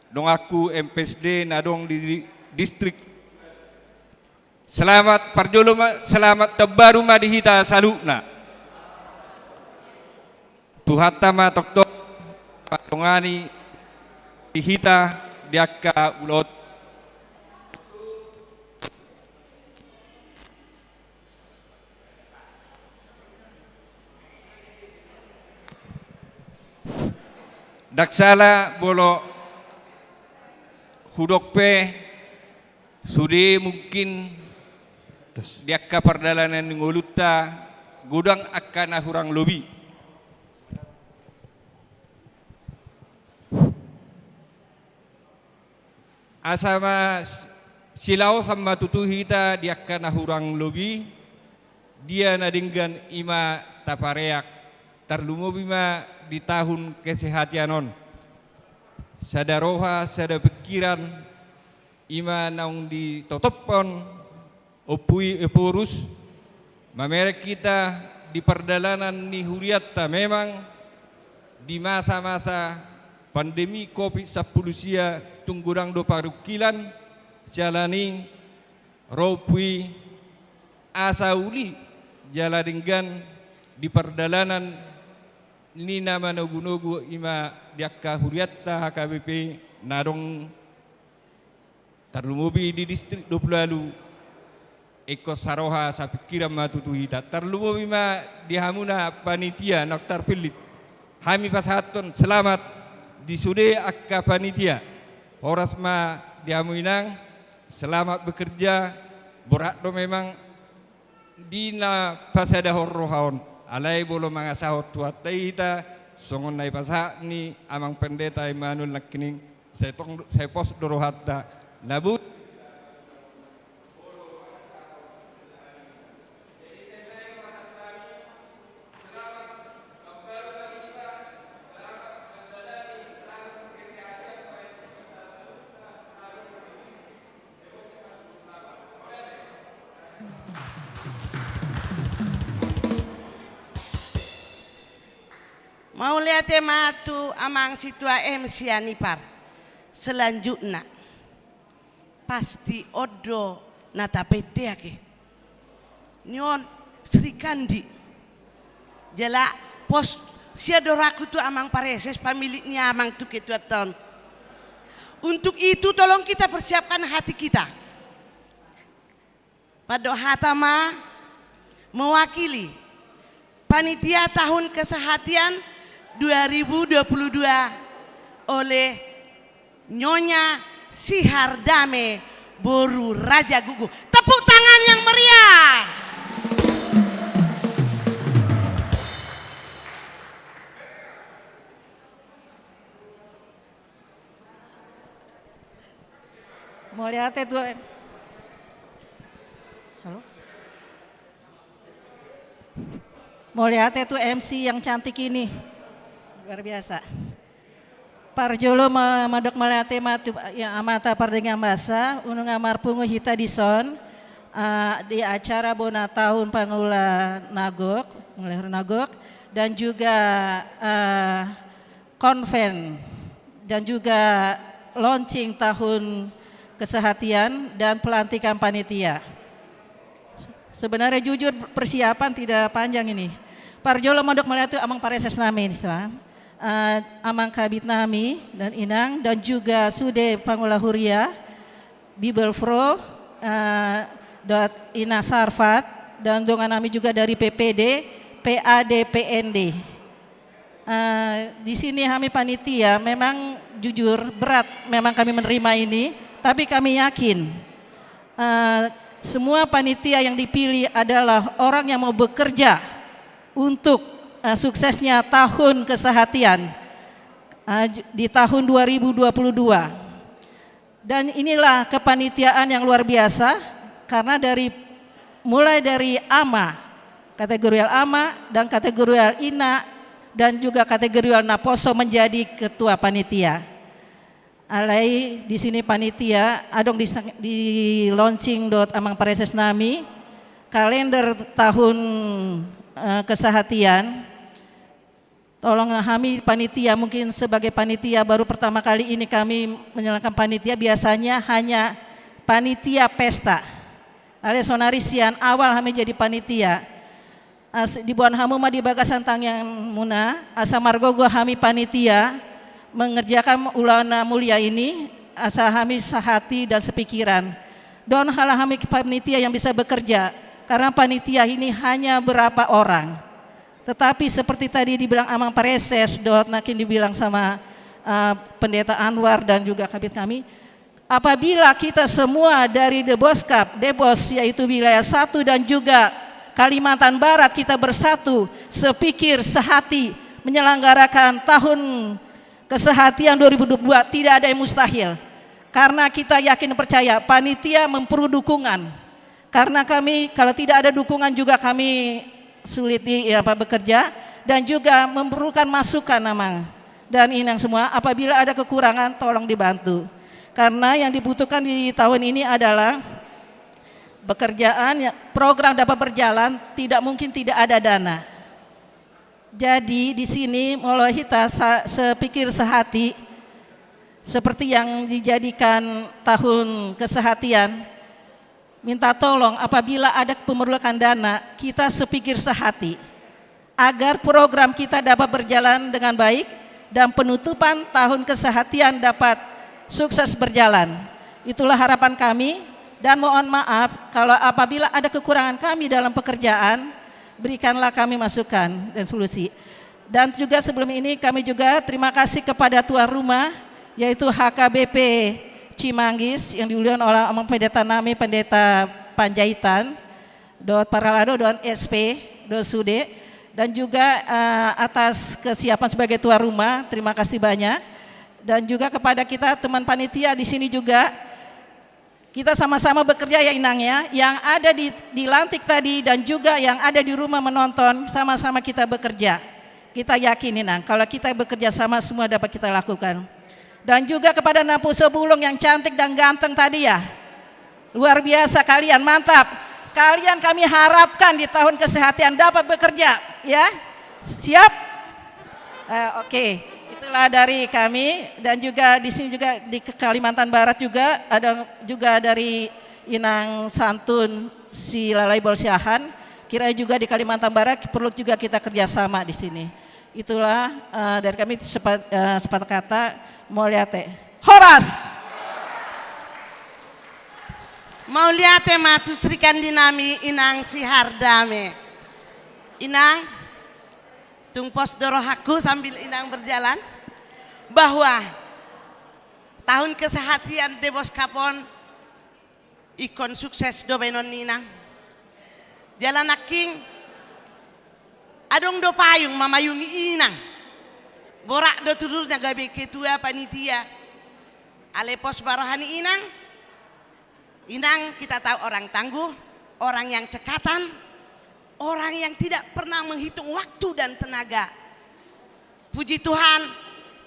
donganku M P S D na adong di, di distrik. Selamat parjolo ma, selamat taon baru ma di hita saluhutna. Tuhanta ma tongtong mandongani di hita di angka ulaon. Ndang sala molo hudok pe sude mungkin di angka pardalanan ni ngolunta godang angka na hurang lobi. Asa ma s-, silaosan ma tutu hita di angka na hurang lobi, dia na denggan i ma tapareak, tarlumobi ma di tahun kesehatan on. Sada roha, sada pikiran, i ma naung ditotophon Ompu i Ephorus, mamereng hita di pardalanan ni hurianta memang di masa-masa pandemi covid sampulu sia tung godang do parungkilan, siala ni ro Ompu i asa uli jala denggan di pardalanan ni na manogu-nogu i ma di angka hurianta H K B P na adong tarlumobi di distrik dua pulu ualu, ingkon saroha sapingkiran ma tutu hita. Tarlumobi ma di hamuna panitia naung tarpillit. Hami pasahathon selamat di sude angka panitia. Horas ma di hamu inang, selamat bekerja. Borat do memang di na pasadahon roha on. Alai molo mangasahon Tuhanta hita, songon na dipasahat ni Amang Pendeta Immanuel nangkining, sai tong, sai pos do rohanta. Na boi Mauliate ma tu amang sintua M C Hanipar. Selanjutna, pasti on do na tapendek i. Nion Srikandi. Jala pos sia do rohangku tu amang pareses, pamilik ni amang tu ketuaan on. Untuk itu tolong kita persiapkan hati kita. Pandok hata ma mewakili panitia tahun kesehatan dua ribu dua puluh dua oleh Nyonya Sihardame boru Raja Gugu. Tepuk tangan yang meriah. Mauliate tu M C. Halo? Mauliate tu M C yang cantik ini. Luar biasa. Parjolo ma-, mandok mauliate ma tu, ya, amanta pardenggan basa, nunga marpungu hita dison, ah, di acara bona taon pangula na gok, pangula na gok, dan juga, ah, konven dan juga launching tahun kesehatan dan pelantikan panitia. Sebenarnya jujur persiapan tidak panjang ini. Parjolo mandok mauliate tu amang pareses nami, eh, amang kabid nami dan inang dan juga sude pangula huria, Bibelvrouw, eh, dohot Ina Sarfat, dan dongan nami juga dari P P D, P A D, P N D. Eh, di sini kami panitia, memang jujur berat memang kami menerima ini, tapi kami yakin, eh, semua panitia yang dipilih adalah orang yang mau bekerja untuk, eh, suksesnya tahun kesehatan, eh, ju-, di tahun dua ribu dua puluh dua. Dan inilah kepanitiaan yang luar biasa, karena dari, mulai dari ama, kategorial ama, dan kategorial ina, dan juga kategorial naposo menjadi ketua panitia. Alai di sini panitia, adong di, di launching dohot amang pareses nami, kalender tahun, eh, kesehatan. Tolonglah kami panitia, mungkin sebagai panitia baru pertama kali ini kami menjalankan panitia, biasanya hanya panitia pesta. Alai sonari sian awal kami jadi panitia. As-, diboan hamu ma di bagasan tangiangmuna, asa margogo kami panitia mengerjakan ulaon na mulia ini, asa kami sahati dan sepikiran. Dohot hela kami panitia yang bisa bekerja, karena panitia ini hanya berapa orang. Tetapi seperti tadi dibilang amang pareses, dohot nangkin dibilang sama eh, Pendeta Anwar dan juga kabid kami, apabila kita semua dari Deboskap, Debos, yaitu wilayah satu dan juga Kalimantan Barat, kita bersatu, sepikir, sehati, menyelenggarakan tahun kesehatian dua ribu dua puluh dua, tidak ada yang mustahil. Karena kita yakin percaya, panitia memperlu dukungan. Karena kami, kalau tidak ada dukungan juga kami sulit di, ya, apa, bekerja, dan juga memerlukan masukan, Amang dan Inang semua. Apabila ada kekurangan, tolong dibantu. Karena yang dibutuhkan di tahun ini adalah pekerjaan, ya, program dapat berjalan, tidak mungkin tidak ada dana. Jadi, di sini, molo hita sa-, sepikir sehati, seperti yang dijadikan tahun kesehatian, minta tolong, apabila ada memerlukan dana, kita sepikir sehati, agar program kita dapat berjalan dengan baik dan penutupan tahun kesehatian dapat sukses berjalan. Itulah harapan kami, dan mohon maaf kalau apabila ada kekurangan kami dalam pekerjaan, berikanlah kami masukan dan solusi. Dan juga sebelum ini kami juga terima kasih kepada tuan rumah, yaitu H K B P Cimanggis yang diulian oleh Amang Pendeta nami, Pendeta Panjaitan, dohot parhalado, dohot S P, dohot sude, dan juga, eh, atas kesiapan sebagai tuan rumah, terima kasih banyak. Dan juga kepada kita teman panitia di sini juga, kita sama-sama bekerja ya, Inang, ya. Yang ada di, di lantik tadi dan juga yang ada di rumah menonton, sama-sama kita bekerja. Kita yakin, Inang, kalau kita bekerja sama, semua dapat kita lakukan. Dan juga kepada Napuso Bulung yang cantik dan ganteng tadi, ya. Luar biasa kalian, mantap. Kalian kami harapkan di tahun kesehatan dapat bekerja, ya. Siap? Eh, oke. Itulah dari kami, dan juga di sini juga di Kalimantan Barat juga ada juga dari Inang Santun Silalai Bolsiahan. Kiranya juga di Kalimantan Barat perlu juga kita kerjasama di sini. Itulah, eh, dari kami sepa-, eh, sepatah kata, mauliate. Horas! Mauliate ma tu Srikandi nami Inang Sihardame. Inang, tung pos do rohangku sambil Inang berjalan, bahwa tahun kesehatan Deboskap on ingkon sukses do baenon ni Inang. Jala nangkin, adong do payung mamayungi Inang. Borat do tuturna gabe ketua panitia. Alai pos ma roha ni Inang. Inang kita tahu orang tangguh, orang yang cekatan, orang yang tidak pernah menghitung waktu dan tenaga. Puji Tuhan,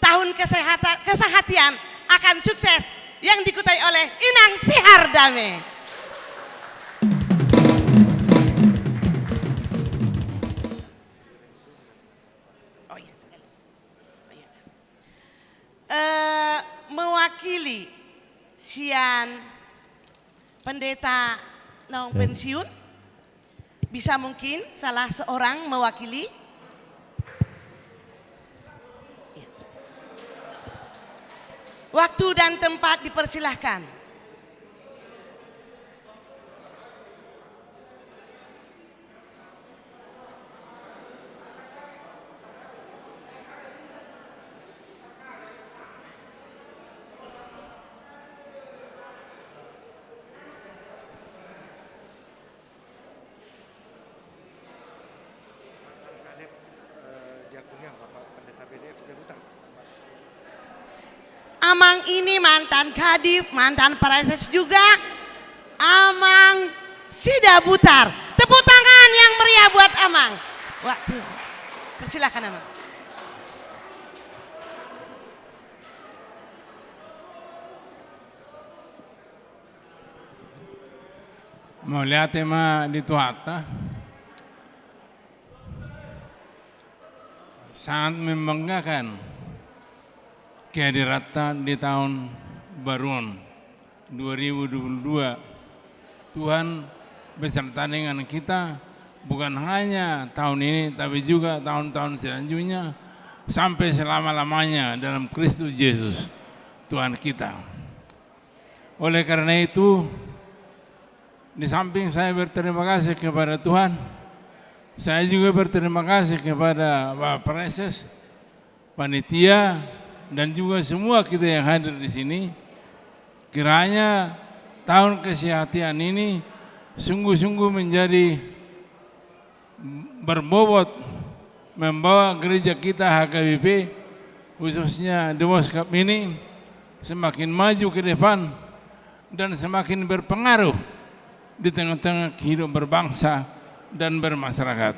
tahun kesehatan, kesehatan akan sukses yang dikutai oleh Inang Sihardame. Oh, iya. Eh, mewakili sian pendeta naung pensiun, bisa mungkin salah seorang mewakili? Iya. Waktu dan tempat dipersilahkan. Amang ini mantan kadep, mantan praeses juga. Amang Sidabutar. Tepuk tangan yang meriah buat Amang. Waktu. Persilakan, Amang. Mauliate ma di Tuhanta. Sangat membanggakan kehadiranta di tahun baru on, dua ribu dua puluh dua. Tuhan beserta dengan kita, bukan hanya tahun ini, tapi juga tahun-tahun selanjutnya, sampai selama-lamanya dalam Kristus Yesus, Tuhan kita. Oleh karena itu, di samping saya berterima kasih kepada Tuhan, saya juga berterima kasih kepada Bapak Praeses, panitia, dan juga semua kita yang hadir di sini, kiranya tahun kesehatian ini sungguh-sungguh menjadi berbobot membawa gereja kita H K B P, khususnya di Moskop ini, semakin maju ke depan dan semakin berpengaruh di tengah-tengah kehidupan berbangsa dan bermasyarakat.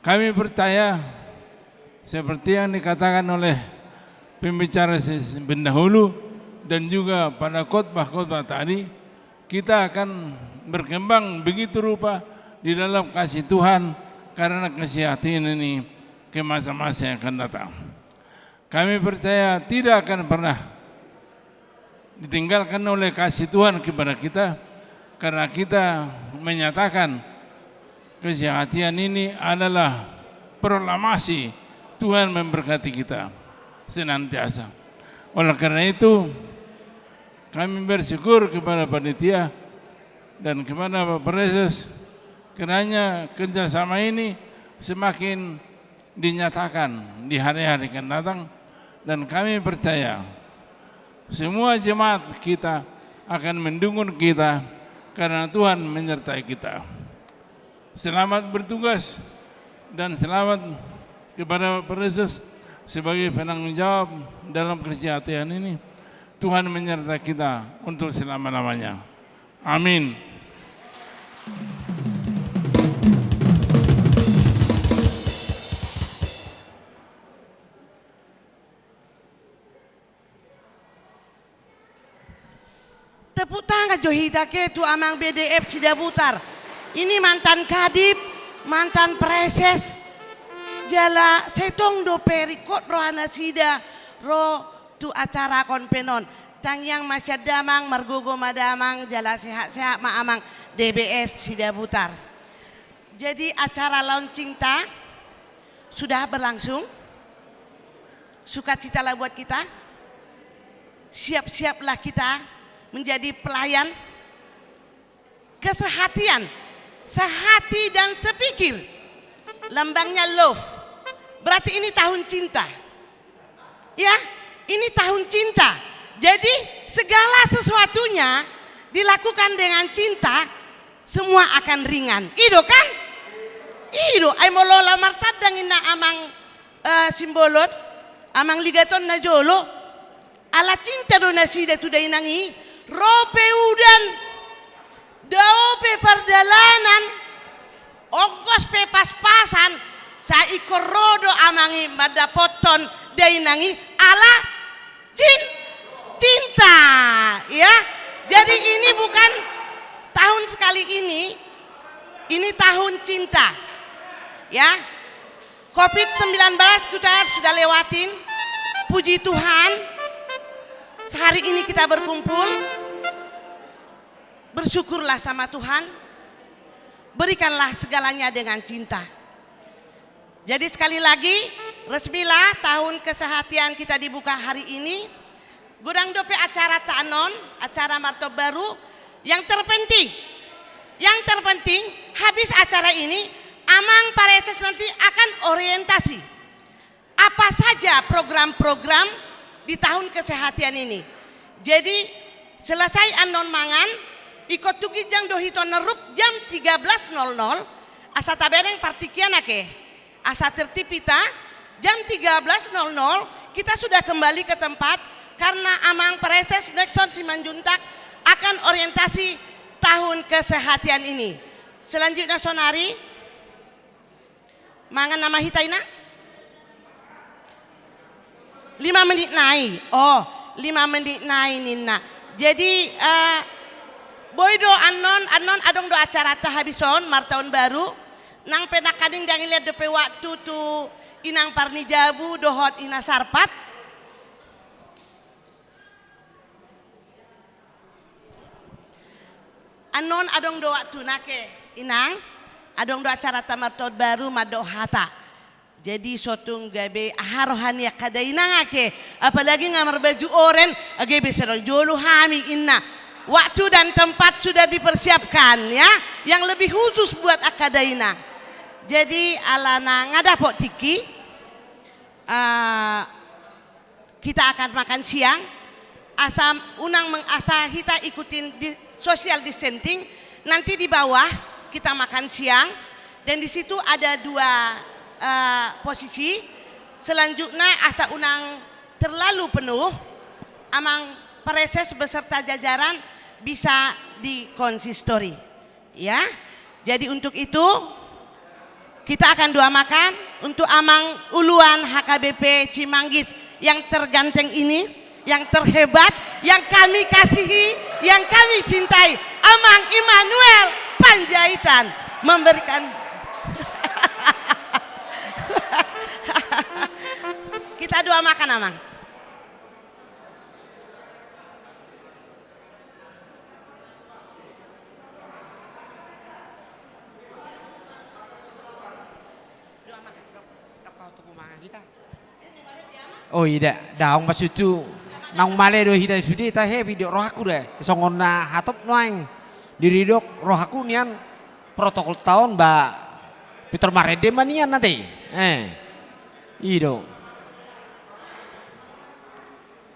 Kami percaya, seperti yang dikatakan oleh pembicara se-, pendahulu dan juga pada khotbah-khotbah tadi, kita akan berkembang begitu rupa di dalam kasih Tuhan karena kesehatan ini ke masa-masa yang akan datang. Kami percaya tidak akan pernah ditinggalkan oleh kasih Tuhan kepada kita, karena kita menyatakan kesehatan ini adalah proklamasi Tuhan memberkati kita senantiasa. Oleh karena itu, kami bersyukur kepada panitia dan kepada Pak Praeses, kiranya kerjasama ini semakin dinyatakan di hari-hari akan datang, dan kami percaya semua jemaat kita akan mendukung kita karena Tuhan menyertai kita. Selamat bertugas dan selamat kepada Pak Praeses sebagai penanggung jawab dalam kesehatan ini. Tuhan menyertai kita untuk selama-lamanya. Amin. Tepuk tangan jo hita ke tu Amang B D F Sidabutar. Ini mantan kadip, mantan praeses. Jala sai tong dope ringkot roha nasida ro tu acara konven on. Tangiang ma sian damang, margogo ma damang, jala sehat-sehat ma Amang D B F Sidabutar. Jadi acara launching ta sudah berlangsung. Sukacitalah buat kita. Siap-siaplah kita menjadi pelayan. Kesehatian, sehati dan sepikir. Lambangnya love. Berarti ini tahun cinta. Ya, ini tahun cinta. Jadi segala sesuatunya dilakukan dengan cinta, semua akan ringan. I do kan? I do, ai molo laho martandang inna Amang, eh, Simbolon, Amang Ligaton na jolo, ala cinta do nasida tu dainang i, ro pe udan, dao pe pardalanan, ongkos pe pas-pasan, sai ingkon ro do Amang i mandapothon dainang i, ala cin-, cinta, ya. Jadi ini bukan tahun sekali ini, ini tahun cinta, ya. Covid sembilan belas kita sudah lewatin. Puji Tuhan, sehari ini kita berkumpul. Bersyukurlah sama Tuhan. Berikanlah segalanya dengan cinta. Jadi sekali lagi, resmilah tahun kesehatian kita dibuka hari ini. Godang dope acara ta annon, acara Martobaru. Yang terpenting, yang terpenting, habis acara ini, Amang Praeses nanti akan orientasi apa saja program-program di tahun kesehatan ini. Jadi, selesai annon mangan, ingkon tu ginjang do hita on naruk jam tiga belas nol nol, asa tabereng partingkian ake. Asa tertib hita, jam tiga belas nol nol kita sudah kembali ke tempat karena Amang Praeses Nexon Simanjuntak akan orientasi tahun kesehatan ini. Selanjutnya, saonari, mangan nama hita, Inang? Lima menit nai. Oh, lima menit nai ninna. Jadi, eh, boi do annon, annon adong do acaranta habis on, martaon baru. Nang pe nangkaning dang ilean dope waktu tu Inang Parnijabu dohot Ina Sarpat. Annon adong do waktuna ke, Inang, adong do acaranta martaon baru mandok hata. Jadi so tung gabe aha roha ni angka dainang ake, apalagi nga marbaju oren, gabe sedang jolo hami inna. Waktu dan tempat sudah dipersiapkan, ya, yang lebih khusus buat angka dainang. Jadi alana nga dapot tingki, eh, kita akan makan siang, asa unang meng-, asa hita ikutin di social distancing, nanti di bawah kita makan siang, dan di situ ada dua, eh, posisi. Selanjutnya asa unang terlalu penuh, amang praeses beserta jajaran bisa di konsistori. Ya, jadi untuk itu, kita akan doa makan untuk Amang Uluan H K B P Cimanggis yang terganteng ini, yang terhebat, yang kami kasihi, yang kami cintai, Amang Immanuel Panjaitan memberikan. Kita doa makan, Amang. Oh, ida, daong maksudhu. Naung male do hita sude, tahe, didok rohangku da songon na hatop nuaeng. Didok rohangku nian protokol ta on ba pintor marende ma nian ate. Eh. I do.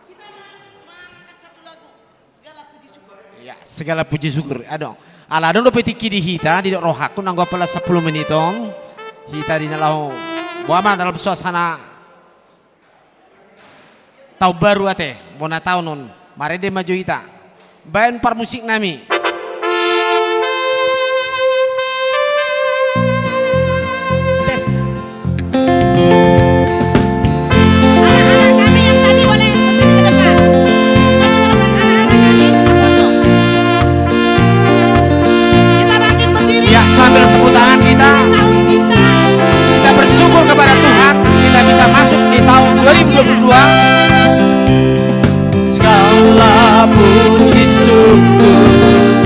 Kita mengangkat satu lagu. Segala puji syukur. Ya, segala puji syukur. Adong. Ala adong dope tingki di hita, didok rohangku, nanggo apala sampulu menit on. Hita di na laho. Boha ma dalam suasana taon baru ate, bona taon on. Marende ma jo hita. Baen parmusik nami. Tes. Anak-anak kami yang tadi boleh ke depan. Anak-anak kami, foto. Kita bangkit berdiri. Ya, sambil tepuk tangan kita. Kita bersyukur kepada Tuhan, kita bisa masuk di tahun dua ribu dua puluh dua. Segala puji syukur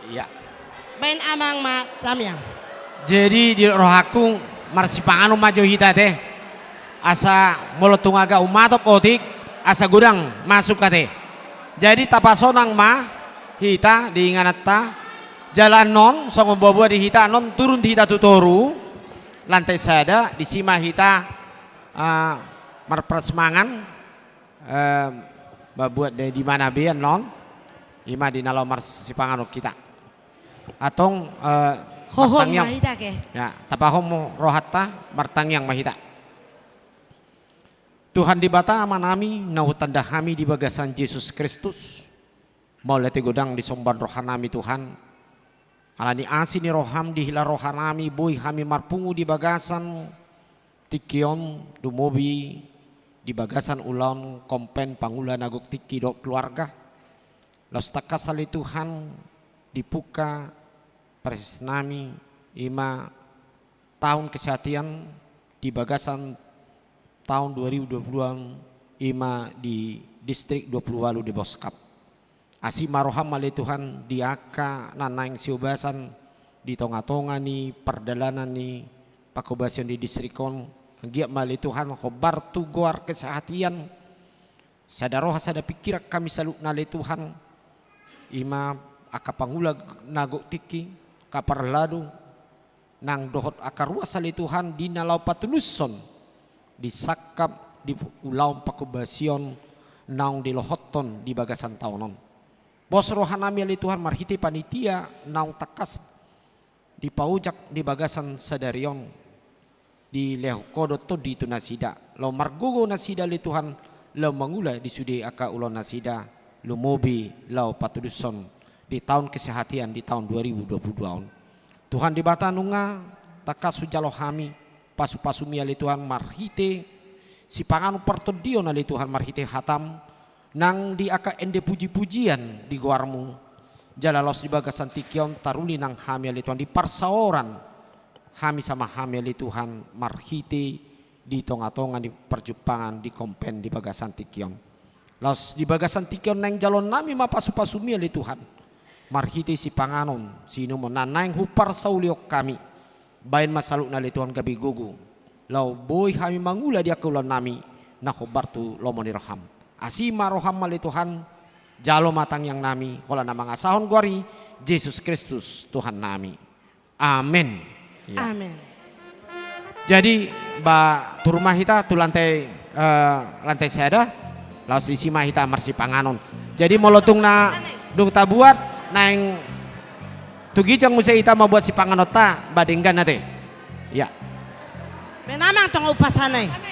Iya. Baen amang ma tangiang. Jadi di rohangku marsipanganon ma jo hita te. Asa molo tung agak umatop otik, asa godang masuk ate. Jadi tapasonang ma hita di ingananta. Jala annon songon boaboa di hita annon turun di hita tu toru. Lantai sada, disi ma hita, ah, marprasmangan. Eh, ba buat di, di mana be annon, ima di na laho marsipanganon hita. Antong, eh, hohom ma hita ke. Ya, tapahom rohanta, martangiang ma hita. Tuhan Debata Amanami, na hutanda hami di bagasan Jesus Kristus. Mauliate godang disomba rohanami Tuhan. Alani asi ni roham dihilala rohanami boi hami marpungu di bagasan tingki on, lumobi di bagasan ulaon kompen pangula na gok tingki dohot keluarga. Laos tangkas ale Tuhan dipungka presesnami ima taon kesehatian di bagasan taon dua ribu dua puluh dua on ima di distrik dua puluh walu di Boskap. Asi ma roham ale Tuhan di angka na naeng siobasan di tonga-tonga ni pardalanan ni pangkobasion di distrik on. Anggiat ma ale Tuhan hombar tu goar kesehatian. Sada roha sada pingkiran hami saluhutna ale Tuhan. Ima angka pangula na gok tingki, angka parhalado, nang dohot angka ruas ale Tuhan di na laho patulushon di sangkap di ulaon pangkobasion naung dilohothon di bagasan taon on. Pos rohanami ale Tuhan marhite panitia naung tangkas dipaojak di bagasan sadari on. Dilehon Ho do tondi tu nasida laho margogo nasida ale Tuhan laho mangula di sude angka ulaon nasida lumobi laho patulushon di taon kesehatian di taon dua ribu dua puluh dua on. Tuhan Debata nunga tangkas hujalo hami pasu-pasumi ale Tuhan marhite sipanganon partondion ale Tuhan marhite hatam nang di angka ende puji-pujian di goarmu. Jala laos di bagasan tingki on taruli nang hami ale Tuhan di parsaoran hami sama hami ale Tuhan marhite di tonga-tonga ni parjumpangan di kompen di bagasan tingki on. Laos di bagasan tingki on naeng jaloonnami ma pasu-pasumi ale Tuhan marhite sipanganon siinumon na naeng huparsaulihon hami. Baen ma saluhutna ale Tuhan gabe gogo laho boi hami mangula di angka ulaonnami na hombar tu lomo ni roham. Asi ma roham ale Tuhan. Jalo ma tangiangnami holan na mangasahon goar ni Jesus Kristus Tuhannami. Amen. Iya. Amen. Jadi ba turun ma hita tu lantai, eh, lantai sada. Laos disi ma hita marsipanganon. Jadi molo tung na dung tabuat naeng tu ginjang muse hita mambuat sipanganonta ba denggan ate. Iya. Baen amang tong upasanai.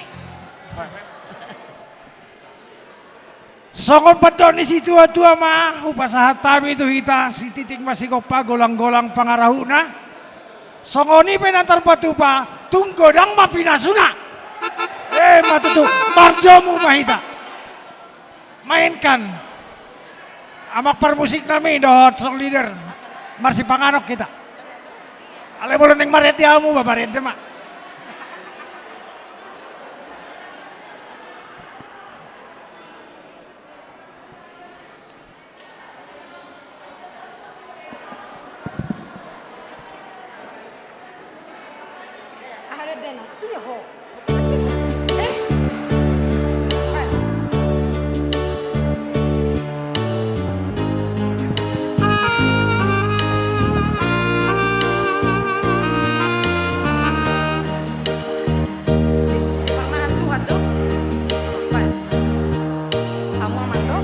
Songon pandok ni situa-tua ma hupasahat hami tu hita sititik ma sigompa golang-golang pangarahutna. Songon i pe na tarpatupa tung godang ma pinasuna. Eh ma tutu marjomu ma hita. Mainkan amang parmusiknami dohot song leader marsipanganon hita. Alai molo naeng marende hamu ba marende ma. Parmahan Tuhan do. Baik. Hamu amang do.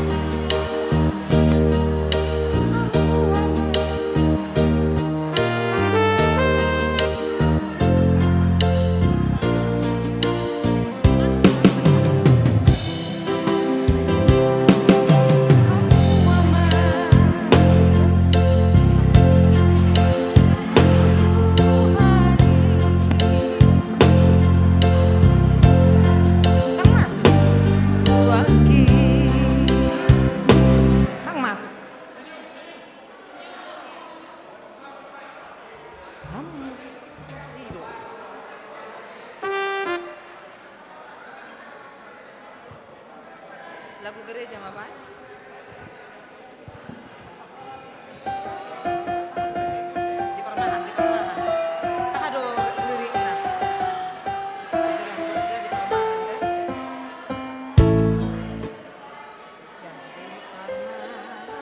Lagu gereja ma baen.